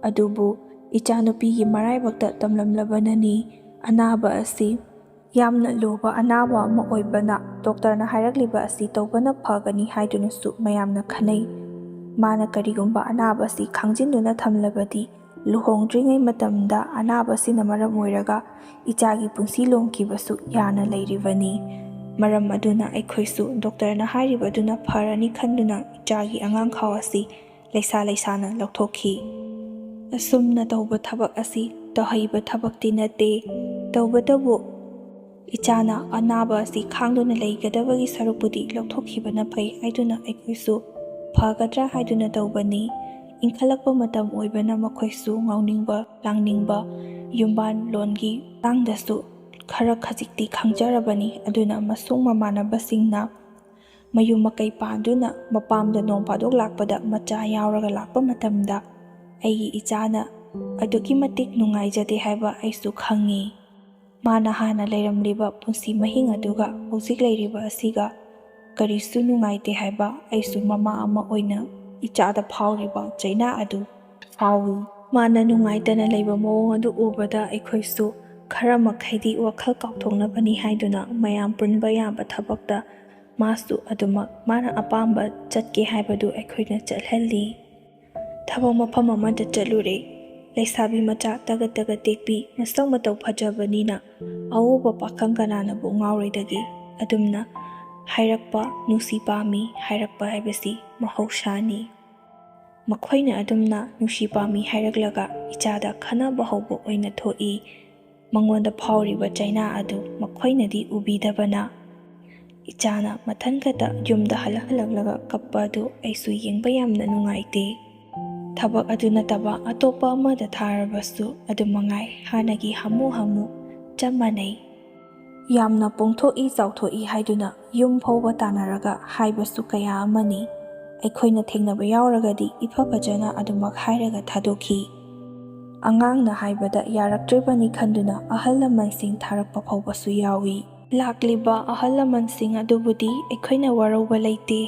ꯑꯗꯨꯕꯨ ꯏꯆꯥꯅꯨꯄꯤꯒꯤ ꯃꯔꯥꯏꯕꯛꯇ ꯇꯝꯂꯝꯂꯕꯅꯅꯤ꯫ ꯑꯅꯥꯕ ꯑꯁꯤ ꯌꯥꯝꯅ ꯂꯨꯕ ꯑꯅꯥꯕ ꯑꯃ ꯑꯣꯏꯕꯅ ꯗꯣꯛꯇꯔꯅ ꯍꯥꯏꯔꯛꯂꯤꯕ ꯑꯁꯤ ꯇꯧꯕꯅ ꯐꯒꯅꯤ ꯍꯥꯏꯗꯨꯅꯁꯨ ꯃꯌꯥꯝꯅ ꯈꯟꯅꯩ꯫ ꯃꯥꯅ ꯀꯔꯤꯒꯨꯝꯕ ꯑꯅꯥꯕ ꯑꯁꯤ ꯈꯥꯡꯖꯤꯟꯗꯨꯅ ꯊꯝꯂꯕꯗꯤ ꯂꯨꯍꯣꯡꯗ꯭ꯔꯤꯉꯩ ꯃꯇꯝꯗ ꯑꯅꯥꯕ ꯑꯁꯤꯅ ꯃꯔꯝ ꯑꯣꯏꯔꯒ ꯏꯆꯥꯒꯤ ꯄꯨꯟꯁꯤ ꯂꯣꯝꯈꯤꯕꯁꯨ ꯌꯥꯅ ꯂꯩꯔꯤꯕꯅꯤ꯫ ꯃꯔꯝ ꯑꯗꯨꯅ ꯑꯩꯈꯣꯏꯁꯨ ꯗꯣꯛꯇꯔꯅ ꯍꯥꯏꯔꯤꯕꯗꯨꯅ ꯐꯔꯅꯤ ꯈꯟꯗꯨꯅ ꯏꯆꯥꯒꯤ ꯑꯉꯥꯡ ꯈꯥꯎ ꯑꯁꯤ ꯂꯩꯁꯥ ꯂꯩꯁꯥꯅ ꯂꯧꯊꯣꯛꯈꯤ꯫ ꯑꯁꯨꯝꯅ ꯇꯧꯕ ꯊꯕꯛ ꯑꯁꯤ ꯇꯧꯍꯩꯕ ꯊꯕꯛꯇꯤ ꯅꯠꯇꯦ꯫ ꯇꯧꯕꯇꯕꯨ ꯏꯆꯥꯅ ꯑꯅꯥꯕ ꯑꯁꯤ ꯈꯥꯡꯗꯨꯅ ꯂꯩꯒꯗꯕꯒꯤ ꯁꯔꯨꯛꯄꯨꯗꯤ ꯂꯧꯊꯣꯛꯈꯤꯕꯅ ꯐꯩ ꯍꯥꯏꯗꯨꯅ ꯑꯩꯈꯣꯏꯁꯨ ꯐꯒꯗ꯭ꯔꯥ ꯍꯥꯏꯗꯨꯅ ꯇꯧꯕꯅꯤ꯫ ꯏꯟꯈꯠꯂꯛꯄ ꯃꯇꯝ ꯑꯣꯏꯕꯅ ꯃꯈꯣꯏꯁꯨ ꯉꯥꯎꯅꯤꯡꯕ, ꯂꯥꯡꯅꯤꯡꯕ, ꯌꯨꯝꯕꯥꯟ ꯂꯣꯟꯒꯤ ꯃꯇꯥꯡꯗꯁꯨ ꯈꯔ ꯈꯖꯤꯛꯇꯤ ꯈꯪꯖꯔꯕꯅꯤ꯫ ꯑꯗꯨꯅ ꯃꯁꯨꯡ ꯃꯃꯥꯟꯅꯕꯁꯤꯡꯅ ꯃꯌꯨꯝ ꯃꯀꯩ ꯄꯥꯟꯗꯨꯅ ꯃꯄꯥꯝꯗ ꯅꯣꯡ ꯐꯥꯗꯣꯛ ꯂꯥꯛꯄꯗ ꯃꯆꯥ ꯌꯥꯎꯔꯒ ꯂꯥꯛꯄ ꯃꯇꯝꯗ ꯑꯩꯒꯤ ꯏꯆꯥꯅ ꯑꯗꯨꯛꯀꯤ ꯃꯇꯤꯛ ꯅꯨꯡꯉꯥꯏꯖꯗꯦ ꯍꯥꯏꯕ ꯑꯩꯁꯨ ꯈꯪꯉꯤ꯫ ꯃꯥꯅ ꯍꯥꯟꯅ ꯂꯩꯔꯝꯂꯤꯕ ꯄꯨꯟꯁꯤ ꯃꯍꯤꯡ ꯑꯗꯨꯒ ꯍꯧꯖꯤꯛ ꯂꯩꯔꯤꯕ ꯑꯁꯤꯒ ꯀꯔꯤꯁꯨ ꯅꯨꯡꯉꯥꯏꯇꯦ ꯍꯥꯏꯕ ꯑꯩꯁꯨ ꯃꯃꯥ ꯑꯃ ꯑꯣꯏꯅ ꯏꯆꯥꯗ ꯐꯥꯎꯔꯤꯕ ꯆꯩꯅꯥ ꯑꯗꯨ ꯐꯥꯎꯏ꯫ ꯃꯥꯅ ꯅꯨꯡꯉꯥꯏꯇꯅ ꯂꯩꯕ ꯃꯑꯣꯡ ꯑꯗꯨ ꯎꯕꯗ ꯑꯩꯈꯣꯏꯁꯨ ꯈꯔ ꯃꯈꯩꯗꯤ ꯋꯥꯈꯜ ꯀꯥꯎꯊꯣꯛꯅꯕꯅꯤ ꯍꯥꯏꯗꯨꯅ ꯃꯌꯥꯝ ꯄꯨꯟꯕ ꯌꯥꯕ ꯊꯕꯛꯇ ꯃꯥꯁꯨ ꯑꯗꯨꯃꯛ ꯃꯥꯅ ꯑꯄꯥꯝꯕ ꯆꯠꯀꯦ ꯍꯥꯏꯕꯗꯨ ꯑꯩꯈꯣꯏꯅ ꯆꯠꯍꯜꯂꯤ꯫ ꯊꯕꯛ ꯃꯐꯝ ꯑꯃꯗ ꯆꯠꯂꯨꯔꯦ꯫ ꯂꯩꯁꯥꯕꯤ ꯃꯆꯥ ꯇꯒꯠ ꯇꯒꯠ ꯇꯦꯛꯄꯤ, ꯃꯁꯛ ꯃꯇꯧ ꯐꯖꯕꯅꯤꯅ ꯑꯎꯕ ꯄꯥꯈꯪ ꯀꯅꯥꯅꯕꯨ ꯉꯥꯎꯔꯣꯏꯗꯒꯦ? ꯑꯗꯨꯝꯅ ꯍꯥꯏꯔꯛꯄ, ꯅꯨꯡꯁꯤ ꯄꯥꯝꯃꯤ ꯍꯥꯏꯔꯛꯄ ꯍꯥꯏꯕꯁꯤ ꯃꯍꯧꯁꯥꯅꯤ꯫ ꯃꯈꯣꯏꯅ ꯑꯗꯨꯝꯅ ꯅꯨꯡꯁꯤ ꯄꯥꯝꯃꯤ ꯍꯥꯏꯔꯛꯂꯒ ꯏꯆꯥꯗ ꯈꯟꯅꯕ ꯍꯧꯕ ꯑꯣꯏꯅ ꯊꯣꯛꯏ꯫ ꯃꯉꯣꯟꯗ ꯐꯥꯎꯔꯤꯕ ꯆꯩꯅꯥ ꯑꯗꯨ ꯃꯈꯣꯏꯅꯗꯤ ꯎꯕꯤꯗꯕꯅ, ꯏꯆꯥꯅ ꯃꯊꯟꯈꯛꯇ ꯌꯨꯝꯗ ꯍꯜꯂꯛ ꯍꯜꯂꯛꯂꯒ ꯀꯞꯄ ꯑꯗꯨ ꯑꯩꯁꯨ ꯌꯦꯡꯕ ꯌꯥꯝꯅ ꯅꯨꯡꯉꯥꯏꯇꯦ꯫ ꯊꯕꯛ ꯑꯗꯨ ꯅꯠꯇꯕ ꯑꯇꯣꯞꯄ ꯑꯃꯗ ꯊꯥꯔꯕꯁꯨ ꯑꯗꯨ ꯃꯉꯥꯏ, ꯍꯥꯟꯅꯒꯤ ꯍꯥꯃꯨ ꯍꯥꯃꯨ ꯆꯞ ꯃꯥꯟꯅꯩ꯫ ꯌꯥꯝꯅ ꯄꯣꯡꯊꯣꯛꯏ ꯆꯥꯎꯊꯣꯛꯏ ꯍꯥꯏꯗꯨꯅ ꯌꯨꯝ ꯐꯥꯎꯕ ꯇꯥꯟꯅꯔꯒ ꯍꯥꯏꯕꯁꯨ ꯀꯌꯥ ꯑꯃꯅꯤ꯫ ꯑꯩꯈꯣꯏꯅ ꯊꯦꯡꯅꯕ ꯌꯥꯎꯔꯒꯗꯤ ꯏꯐ ꯐꯖꯅ ꯑꯗꯨꯃꯛ ꯍꯥꯏꯔꯒ ꯊꯥꯗꯣꯛꯈꯤ꯫ ꯑꯉꯥꯡꯅ ꯍꯥꯏꯕꯗ ꯌꯥꯔꯛꯇ꯭ꯔꯤꯕꯅꯤ ꯈꯟꯗꯨꯅ ꯑꯍꯜ ꯂꯃꯟꯁꯤꯡ ꯊꯥꯔꯛꯄ ꯐꯥꯎꯕꯁꯨ ꯌꯥꯎꯏ꯫ ꯂꯥꯛꯂꯤꯕ ꯑꯍꯜ ꯂꯃꯟꯁꯤꯡ ꯑꯗꯨꯕꯨꯗꯤ ꯑꯩꯈꯣꯏꯅ ꯋꯥꯔꯧꯕ ꯂꯩꯇꯦ꯫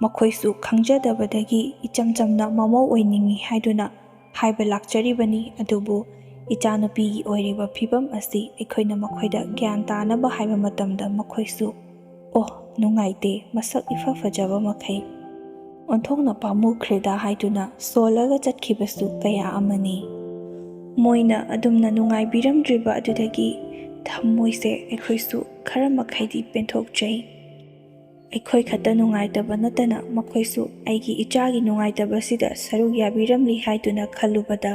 ꯃꯈꯣꯏꯁꯨ ꯈꯪꯖꯗꯕꯗꯒꯤ ꯏꯆꯝ ꯆꯝꯅ ꯃꯃꯧ ꯑꯣꯏꯅꯤꯡꯏ ꯍꯥꯏꯗꯨꯅ ꯍꯥꯏꯕ ꯂꯥꯛꯆꯔꯤꯕꯅꯤ꯫ ꯑꯗꯨꯕꯨ ꯏꯆꯥꯅꯨꯄꯤꯒꯤ ꯑꯣꯏꯔꯤꯕ ꯐꯤꯕꯝ ꯑꯁꯤ ꯑꯩꯈꯣꯏꯅ ꯃꯈꯣꯏꯗ ꯒ꯭ꯌꯥꯟ ꯇꯥꯅꯕ ꯍꯥꯏꯕ ꯃꯇꯝꯗ ꯃꯈꯣꯏꯁꯨ, "ꯑꯣ, ꯅꯨꯡꯉꯥꯏꯇꯦ, ꯃꯁꯛ ꯏꯐ ꯐꯖꯕ ꯃꯈꯩ ꯑꯣꯟꯊꯣꯛꯅ ꯄꯥꯝꯃꯨꯈ꯭ꯔꯦꯗ" ꯍꯥꯏꯗꯨꯅ ꯁꯣꯜꯂꯒ ꯆꯠꯈꯤꯕꯁꯨ ꯀꯌꯥ ꯑꯃꯅꯤ꯫ ꯃꯣꯏꯅ ꯑꯗꯨꯝꯅ ꯅꯨꯡꯉꯥꯏꯕꯤꯔꯝꯗ꯭ꯔꯤꯕ ꯑꯗꯨꯗꯒꯤ ꯊꯃꯣꯏꯁꯦ ꯑꯩꯈꯣꯏꯁꯨ ꯈꯔ ꯃꯈꯩꯗꯤ ꯄꯦꯟꯊꯣꯛꯆꯩ꯫ ꯑꯩꯈꯣꯏ ꯈꯛꯇ ꯅꯨꯡꯉꯥꯏꯇꯕ ꯅꯠꯇꯅ ꯃꯈꯣꯏꯁꯨ ꯑꯩꯒꯤ ꯏꯆꯥꯒꯤ ꯅꯨꯡꯉꯥꯏꯇꯕꯁꯤꯗ ꯁꯔꯨꯛ ꯌꯥꯕꯤꯔꯝꯂꯤ ꯍꯥꯏꯗꯨꯅ ꯈꯜꯂꯨꯕꯗ꯫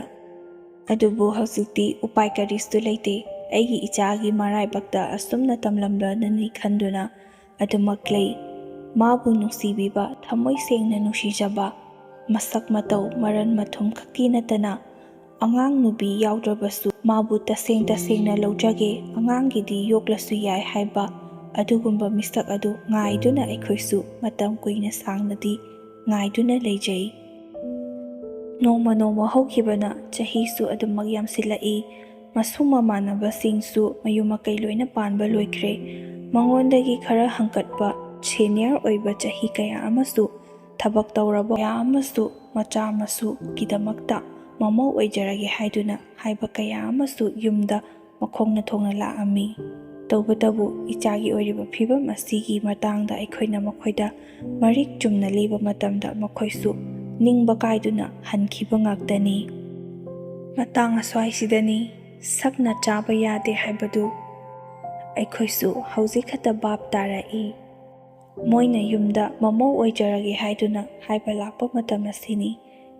ꯑꯗꯨꯕꯨ ꯍꯧꯖꯤꯛꯇꯤ ꯎꯄꯥꯏ ꯀꯔꯤꯁꯨ ꯂꯩꯇꯦ꯫ ꯑꯩꯒꯤ ꯏꯆꯥꯒꯤ ꯃꯔꯥꯏꯕꯛꯇ ꯑꯁꯨꯝꯅ ꯇꯝꯂꯝꯂꯅꯤ ꯈꯟꯗꯨꯅ ꯑꯗꯨꯃꯛ ꯂꯩ꯫ ꯃꯥꯕꯨ ꯅꯨꯡꯁꯤꯕꯤꯕ, ꯊꯃꯣꯏ ꯁꯦꯡꯅ ꯅꯨꯡꯁꯤꯖꯕ, ꯃꯁꯛ ꯃꯇꯧ ꯃꯔꯟ ꯃꯊꯨꯝ ꯈꯛꯀꯤ ꯅꯠꯇꯅ ꯑꯉꯥꯡ ꯅꯨꯄꯤ ꯌꯥꯎꯗ꯭ꯔꯕꯁꯨ ꯃꯥꯕꯨ ꯇꯁꯦꯡ ꯇꯁꯦꯡꯅ ꯂꯧꯖꯒꯦ, ꯑꯉꯥꯡꯒꯤꯗꯤ ꯌꯣꯛꯂꯁꯨ ꯌꯥꯏ ꯍꯥꯏꯕ ꯑꯗꯨꯒꯨꯝꯕ ꯃꯤꯁꯛ ꯑꯗꯨ ꯉꯥꯏꯗꯨꯅ ꯑꯩꯈꯣꯏꯁꯨ ꯃꯇꯝ ꯀꯨꯏꯅ ꯁꯥꯡꯅꯗꯤ ꯉꯥꯏꯗꯨꯅ ꯂꯩꯖꯩ꯫ ꯅꯣꯡꯃ ꯅꯣꯡꯃ ꯍꯧꯈꯤꯕꯅ ꯆꯍꯤꯁꯨ ꯑꯗꯨꯃꯛ ꯌꯥꯝꯁꯤꯜꯂꯛꯏ꯫ ꯃꯁꯨ ꯃꯃꯥꯟꯅꯕꯁꯤꯡꯁꯨ ꯃꯌꯨꯝ ꯃꯀꯩ ꯂꯣꯏꯅ ꯄꯥꯟꯕ ꯂꯣꯏꯈ꯭ꯔꯦ꯫ ꯃꯉꯣꯟꯗꯒꯤ ꯈꯔ ꯍꯪꯀꯠꯄ ꯁꯦꯅꯤꯌꯔ ꯑꯣꯏꯕ ꯆꯍꯤ ꯀꯌꯥ ꯑꯃꯁꯨ, ꯊꯕꯛ ꯇꯧꯔꯕ ꯀꯌꯥ ꯑꯃꯁꯨ, ꯃꯆꯥ ꯃꯁꯨꯒꯤꯗꯃꯛꯇ ꯃꯃꯧ ꯑꯣꯏꯖꯔꯒꯦ ꯍꯥꯏꯗꯨꯅ ꯍꯥꯏꯕ ꯀꯌꯥ ꯑꯃꯁꯨ ꯌꯨꯝꯗ ꯃꯈꯣꯡꯅ ꯊꯣꯡꯅ ꯂꯥꯛꯑꯝꯃꯤ꯫ ꯇꯧꯕꯇꯕꯨ ꯏꯆꯥꯒꯤ ꯑꯣꯏꯔꯤꯕ ꯐꯤꯕꯝ ꯑꯁꯤꯒꯤ ꯃꯇꯥꯡꯗ ꯑꯩꯈꯣꯏꯅ ꯃꯈꯣꯏꯗ ꯃꯔꯤꯛ ꯆꯨꯝꯅ ꯂꯤꯕ ꯃꯇꯝꯗ ꯃꯈꯣꯏꯁꯨ ꯅꯤꯡꯕ ꯀꯥꯏꯗꯨꯅ ꯍꯟꯈꯤꯕ ꯉꯥꯛꯇꯅꯤ꯫ ꯃꯇꯥꯡ ꯑꯁ꯭ꯋꯥꯏꯁꯤꯗꯅꯤ ꯁꯛꯅ ꯆꯥꯕ ꯌꯥꯗꯦ ꯍꯥꯏꯕꯗꯨ ꯑꯩꯈꯣꯏꯁꯨ ꯍꯧꯖꯤꯛ ꯈꯛꯇ ꯚꯥꯞ ꯇꯥꯔꯛꯏ꯫ ꯃꯣꯏꯅ ꯌꯨꯝꯗ ꯃꯃꯧ ꯑꯣꯏꯖꯔꯒꯦ ꯍꯥꯏꯗꯨꯅ ꯍꯥꯏꯕ ꯂꯥꯛꯄ ꯃꯇꯝ ꯑꯁꯤꯅꯤ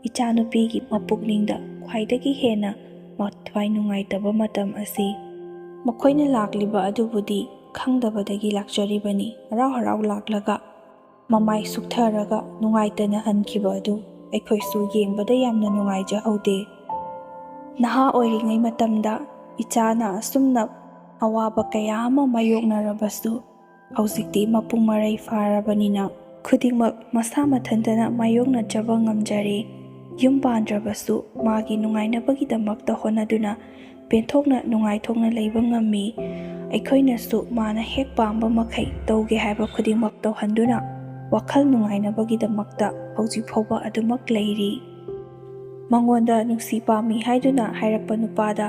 ꯏꯆꯥꯅꯨꯄꯤꯒꯤ ꯃꯄꯨꯛꯅꯤꯡꯗ ꯈ꯭ꯋꯥꯏꯗꯒꯤ ꯍꯦꯟꯅ ꯃꯊ꯭ꯋꯥꯏ ꯅꯨꯡꯉꯥꯏꯇꯕ ꯃꯇꯝ ꯑꯁꯤ꯫ ꯃꯈꯣꯏꯅ ꯂꯥꯛꯂꯤꯕ ꯑꯗꯨꯕꯨꯗꯤ ꯈꯪꯗꯕꯗꯒꯤ ꯂꯥꯛꯆꯔꯤꯕꯅꯤ꯫ ꯍꯔꯥꯎ ꯍꯔꯥꯎ ꯂꯥꯛꯂꯒ ꯃꯃꯥꯏ ꯁꯨꯛꯊꯔꯒ ꯅꯨꯡꯉꯥꯏꯇꯅ ꯍꯟꯈꯤꯕ ꯑꯗꯨ ꯑꯩꯈꯣꯏꯁꯨ ꯌꯦꯡꯕꯗ ꯌꯥꯝꯅ ꯅꯨꯡꯉꯥꯏꯖꯍꯧꯗꯦ꯫ ꯅꯍꯥ ꯑꯣꯏꯔꯤꯉꯩ ꯃꯇꯝꯗ ꯏꯆꯥꯅ ꯑꯁꯨꯝꯅ ꯑꯋꯥꯕ ꯀꯌꯥ ꯑꯃ ꯃꯥꯌꯣꯛꯅꯔꯕꯁꯨ, ꯍꯧꯖꯤꯛꯇꯤ ꯃꯄꯨꯡ ꯃꯔꯩ ꯐꯥꯔꯕꯅꯤꯅ ꯈꯨꯗꯤꯡꯃꯛ ꯃꯁꯥ ꯃꯊꯟꯇꯅ ꯃꯥꯌꯣꯛꯅꯖꯕ ꯉꯝꯖꯔꯦ꯫ ꯌꯨꯝ ꯄꯥꯟꯗ꯭ꯔꯕꯁꯨ ꯃꯥꯒꯤ ꯅꯨꯡꯉꯥꯏꯅꯕꯒꯤꯗꯃꯛꯇ ꯍꯣꯠꯅꯗꯨꯅ ꯄꯦꯟꯊꯣꯛꯅ ꯅꯨꯡꯉꯥꯏꯊꯣꯛꯅ ꯂꯩꯕ ꯉꯝꯃꯤ꯫ ꯑꯩꯈꯣꯏꯅꯁꯨ ꯃꯥꯅ ꯍꯦꯛ ꯄꯥꯝꯕ ꯃꯈꯩ ꯇꯧꯒꯦ ꯍꯥꯏꯕ ꯈꯨꯗꯤꯡꯃꯛ ꯇꯧꯍꯟꯗꯨꯅ ꯋꯥꯈꯜ ꯅꯨꯡꯉꯥꯏꯅꯕꯒꯤꯗꯃꯛꯇ ꯍꯧꯖꯤꯛ ꯐꯥꯎꯕ ꯑꯗꯨꯃꯛ ꯂꯩꯔꯤ꯫ ꯃꯉꯣꯟꯗ ꯅꯨꯡꯁꯤ ꯄꯥꯝꯃꯤ ꯍꯥꯏꯗꯨꯅ ꯍꯥꯏꯔꯛꯄ ꯅꯨꯄꯥꯗ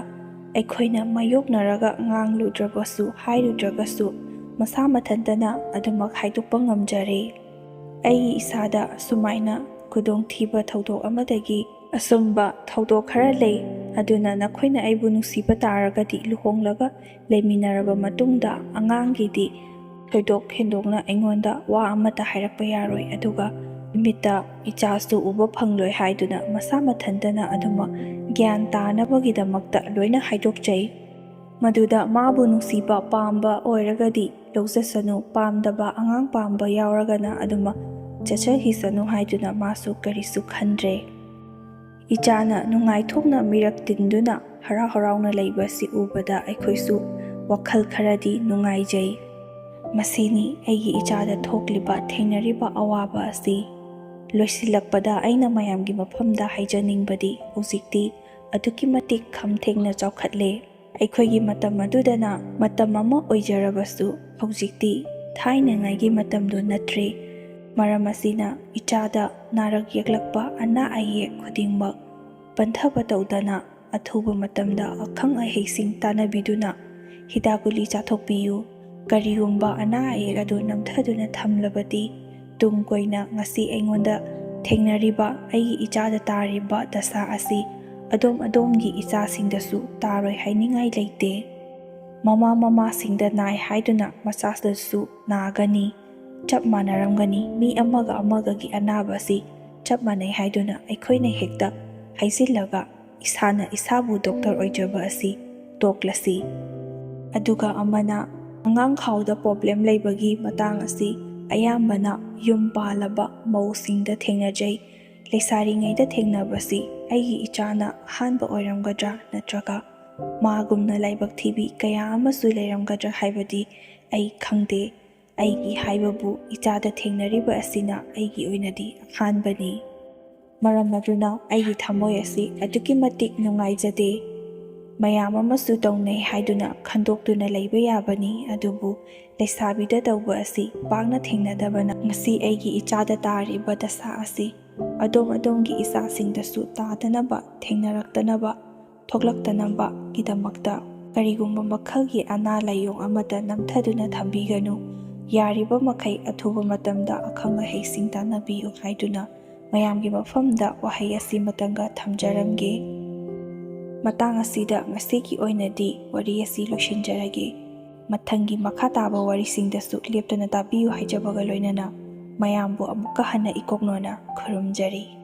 ꯑꯩꯈꯣꯏꯅ ꯃꯥꯌꯣꯛꯅꯔꯒ ꯉꯥꯡꯂꯨꯗ꯭ꯔꯕꯁꯨ ꯍꯥꯏꯔꯨꯗ꯭ꯔꯒꯁꯨ ꯃꯁꯥ ꯃꯊꯟꯇꯅ ꯑꯗꯨꯃꯛ ꯍꯥꯏꯗꯣꯛꯄ ꯉꯝꯖꯔꯦ꯫ ꯑꯩꯒꯤ ꯏꯁꯥꯗ ꯁꯨꯃꯥꯏꯅ ꯈꯨꯗꯣꯡꯊꯤꯕ ꯊꯧꯗꯣꯛ ꯑꯃꯗꯒꯤ ꯑꯁꯨꯝꯕ ꯊꯧꯗꯣꯛ ꯈꯔ ꯂꯩ꯫ ꯑꯗꯨꯅ ꯅꯈꯣꯏꯅ ꯑꯩꯕꯨ ꯅꯨꯡꯁꯤꯕ ꯇꯥꯔꯒꯗꯤ ꯂꯨꯍꯣꯡꯂꯒ ꯂꯩꯃꯤꯟꯅꯔꯕ ꯃꯇꯨꯡꯗ ꯑꯉꯥꯡꯒꯤꯗꯤ ꯊꯣꯏꯗꯣꯛ ꯍꯦꯟꯗꯣꯛꯅ ꯑꯩꯉꯣꯟꯗ ꯋꯥ ꯑꯃꯠꯇ ꯍꯥꯏꯔꯛꯄ ꯌꯥꯔꯣꯏ꯫ ꯑꯗꯨꯒ ꯃꯤꯠꯇ ꯏꯆꯥꯁꯨ ꯎꯕ ꯐꯪꯂꯣꯏ ꯍꯥꯏꯗꯨꯅ ꯃꯁꯥ ꯃꯊꯟꯇꯅ ꯑꯗꯨꯃꯛ ꯒ꯭ꯌꯥꯟ ꯇꯥꯅꯕꯒꯤꯗꯃꯛꯇ ꯂꯣꯏꯅ ꯍꯥꯏꯗꯣꯛꯆꯩ꯫ ꯃꯗꯨꯗ ꯃꯥꯕꯨ ꯅꯨꯡꯁꯤꯕ ꯄꯥꯝꯕ ꯑꯣꯏꯔꯒꯗꯤ ꯂꯧꯖꯁꯅꯨ, ꯄꯥꯝꯗꯕ ꯑꯉꯥꯡ ꯄꯥꯝꯕ ꯌꯥꯎꯔꯒꯅ ꯑꯗꯨꯃꯛ ꯆꯠꯆꯈꯤꯁꯅꯨ ꯍꯥꯏꯗꯨꯅ ꯃꯥꯁꯨ ꯀꯔꯤꯁꯨ ꯈꯟꯗ꯭ꯔꯦ꯫ ꯏꯆꯥꯅ ꯅꯨꯡꯉꯥꯏꯊꯣꯛꯅ ꯃꯤꯔꯛ ꯇꯤꯟꯗꯨꯅ ꯍꯔꯥꯎ ꯍꯔꯥꯎꯅ ꯂꯩꯕ ꯑꯁꯤ ꯎꯕꯗ ꯑꯩꯈꯣꯏꯁꯨ ꯋꯥꯈꯜ ꯈꯔꯗꯤ ꯅꯨꯡꯉꯥꯏꯖꯩ꯫ ꯃꯁꯤꯅꯤ ꯑꯩꯒꯤ ꯏꯆꯥꯗ ꯊꯣꯛꯂꯤꯕ, ꯊꯦꯡꯅꯔꯤꯕ ꯑꯋꯥꯕ ꯑꯁꯤ꯫ ꯂꯣꯏꯁꯤꯜꯂꯛꯄꯗ ꯑꯩꯅ ꯃꯌꯥꯝꯒꯤ ꯃꯐꯝꯗ ꯍꯥꯏꯖꯅꯤꯡꯕꯗꯤ ꯍꯧꯖꯤꯛꯇꯤ ꯑꯗꯨꯛꯀꯤ ꯃꯇꯤꯛ ꯈꯝ ꯊꯦꯡꯅ ꯆꯥꯎꯈꯠꯂꯦ꯫ ꯑꯩꯈꯣꯏꯒꯤ ꯃꯇꯝ ꯑꯗꯨꯗꯅ ꯃꯇꯝ ꯑꯃ ꯑꯣꯏꯖꯔꯕꯁꯨ, ꯍꯧꯖꯤꯛꯇꯤ ꯊꯥꯏꯅꯉꯥꯏꯒꯤ ꯃꯇꯝꯗꯨ ꯅꯠꯇ꯭ꯔꯦ꯫ ꯃꯔꯝ ꯑꯁꯤꯅ ꯏꯆꯥꯗ ꯅꯥꯔꯛ ꯌꯦꯛꯂꯛꯄ ꯑꯅꯥ ꯑꯌꯦꯛ ꯈꯨꯗꯤꯡꯃꯛ ꯄꯟꯊꯕ ꯇꯧꯗꯅ, ꯑꯊꯨꯕ ꯃꯇꯝꯗ ꯑꯈꯪ ꯑꯍꯩꯁꯤꯡ ꯇꯥꯟꯅꯕꯤꯗꯨꯅ ꯍꯤꯗꯥꯛ ꯒꯨꯂꯤ ꯆꯥꯊꯣꯛꯄꯤꯌꯨ꯫ ꯀꯔꯤꯒꯨꯝꯕ ꯑꯅꯥ ꯑꯌꯦꯛ ꯑꯗꯨ ꯅꯝꯊꯗꯨꯅ ꯊꯝꯂꯕꯗꯤ, ꯇꯨꯡ ꯀꯣꯏꯅ ꯉꯁꯤ ꯑꯩꯉꯣꯟꯗ ꯊꯦꯡꯅꯔꯤꯕ, ꯑꯩꯒꯤ ꯏꯆꯥꯗ ꯇꯥꯔꯤꯕ ꯗꯁꯥ ꯑꯁꯤ ꯑꯗꯣꯝ ꯑꯗꯣꯝꯒꯤ ꯏꯆꯥꯁꯤꯡꯗꯁꯨ ꯇꯥꯔꯣꯏ ꯍꯥꯏꯅꯤꯡꯉꯥꯏ ꯂꯩꯇꯦ꯫ ꯃꯃꯥ ꯃꯃꯥꯁꯤꯡꯗ ꯅꯥꯏ ꯍꯥꯏꯗꯨꯅ ꯃꯆꯥꯗꯁꯨ ꯅꯥꯒꯅꯤ꯫ ꯆꯞ ꯃꯥꯟꯅꯔꯝꯒꯅꯤ꯫ ꯃꯤ ꯑꯃꯒ ꯑꯃꯒꯒꯤ ꯑꯅꯥꯕ ꯑꯁꯤ ꯆꯞ ꯃꯥꯟꯅꯩ ꯍꯥꯏꯗꯨꯅ ꯑꯩꯈꯣꯏꯅ ꯍꯦꯛꯇ ꯍꯥꯏꯖꯤꯜꯂꯒ ꯏꯁꯥꯅ ꯏꯁꯥꯕꯨ ꯗꯣꯛꯇꯔ ꯑꯣꯏꯖꯕ ꯑꯁꯤ ꯇꯣꯛꯂꯁꯤ꯫ ꯑꯗꯨꯒ ꯑꯃꯅ, ꯑꯉꯥꯡ ꯈꯥꯎꯗ ꯄ꯭ꯔꯣꯕ꯭ꯂꯦꯝ ꯂꯩꯕꯒꯤ ꯃꯇꯥꯡ ꯑꯁꯤ ꯑꯌꯥꯝꯕꯅ ꯌꯨꯝ ꯄꯥꯜꯂꯕ ꯃꯧꯁꯤꯡꯗ ꯊꯦꯡꯅꯖꯩ꯫ ꯂꯩꯁꯥꯔꯤꯉꯩꯗ ꯊꯦꯡꯅꯕꯁꯤ ꯑꯩꯒꯤ ꯏꯆꯥꯅ ꯑꯍꯥꯟꯕ ꯑꯣꯏꯔꯝꯒꯗ꯭ꯔꯥ, ꯅꯠꯇ꯭ꯔꯒ ꯃꯥꯒꯨꯝꯅ ꯂꯥꯏꯕꯛ ꯊꯤꯕꯤ ꯀꯌꯥ ꯑꯃꯁꯨ ꯂꯩꯔꯝꯒꯗ꯭ꯔꯥ ꯍꯥꯏꯕꯗꯤ ꯑꯩ ꯈꯪꯗꯦ꯫ ꯑꯩꯒꯤ ꯍꯥꯏꯕꯕꯨ ꯏꯆꯥꯗ ꯊꯦꯡꯅꯔꯤꯕ ꯑꯁꯤꯅ ꯑꯩꯒꯤ ꯑꯣꯏꯅꯗꯤ ꯑꯍꯥꯟꯕꯅꯤ꯫ ꯃꯔꯝ ꯑꯗꯨꯅ ꯑꯩꯒꯤ ꯊꯃꯣꯏ ꯑꯁꯤ ꯑꯗꯨꯛꯀꯤ ꯃꯇꯤꯛ ꯅꯨꯡꯉꯥꯏꯖꯗꯦ꯫ ꯃꯌꯥꯝ ꯑꯃꯁꯨ ꯇꯧꯅꯩ ꯍꯥꯏꯗꯨꯅ ꯈꯟꯗꯣꯛꯇꯨꯅ ꯂꯩꯕ ꯌꯥꯕꯅꯤ, ꯑꯗꯨꯕꯨ ꯂꯩꯁꯥꯕꯤꯗ ꯇꯧꯕ ꯑꯁꯤ ꯄꯥꯛꯅ ꯊꯦꯡꯅꯗꯕꯅ, ꯉꯁꯤ ꯑꯩꯒꯤ ꯏꯆꯥꯗ ꯇꯥꯔꯤꯕ ꯗꯁꯥ ꯑꯁꯤ ꯑꯗꯣꯝ ꯑꯗꯣꯝꯒꯤ ꯏꯆꯥꯁꯤꯡꯗꯁꯨ ꯇꯥꯗꯅꯕ, ꯊꯦꯡꯅꯔꯛꯇꯅꯕ, ꯊꯣꯛꯂꯛꯇꯅꯕꯒꯤꯗꯃꯛꯇ ꯀꯔꯤꯒꯨꯝꯕ ꯃꯈꯜꯒꯤ ꯑꯅꯥ ꯂꯥꯏꯌꯣꯡ ꯑꯃꯠꯇ ꯅꯝꯊꯗꯨꯅ ꯊꯝꯕꯤꯒꯅꯨ꯫ ꯌꯥꯔꯤꯕ ꯃꯈꯩ ꯑꯊꯨꯕ ꯃꯇꯝꯗ ꯑꯈꯪ ꯑꯍꯩꯁꯤꯡ ꯇꯥꯟꯅꯕꯤꯌꯨ ꯍꯥꯏꯗꯨꯅ ꯃꯌꯥꯝꯒꯤ ꯃꯐꯝꯗ ꯋꯥꯍꯩ ꯑꯁꯤ ꯃꯇꯪꯒ ꯊꯝꯖꯔꯝꯒꯦ꯫ ꯃꯇꯥꯡ ꯑꯁꯤꯗ ꯉꯁꯤꯒꯤ ꯑꯣꯏꯅꯗꯤ ꯋꯥꯔꯤ ꯑꯁꯤ ꯂꯣꯏꯁꯤꯟꯖꯔꯒꯦ꯫ ꯃꯊꯪꯒꯤ ꯃꯈꯥ ꯇꯥꯕ ꯋꯥꯔꯤꯁꯤꯡꯗꯁꯨ ꯂꯦꯞꯇꯅ ꯇꯥꯕꯤꯌꯨ ꯍꯥꯏꯖꯕꯒ ꯂꯣꯏꯅꯅ ꯃꯌꯥꯝꯕꯨ ꯑꯃꯨꯛꯀ ꯍꯟꯅ ꯏꯀꯣꯛꯅꯣꯅ ꯈꯨꯔꯨꯝꯖꯔꯤ꯫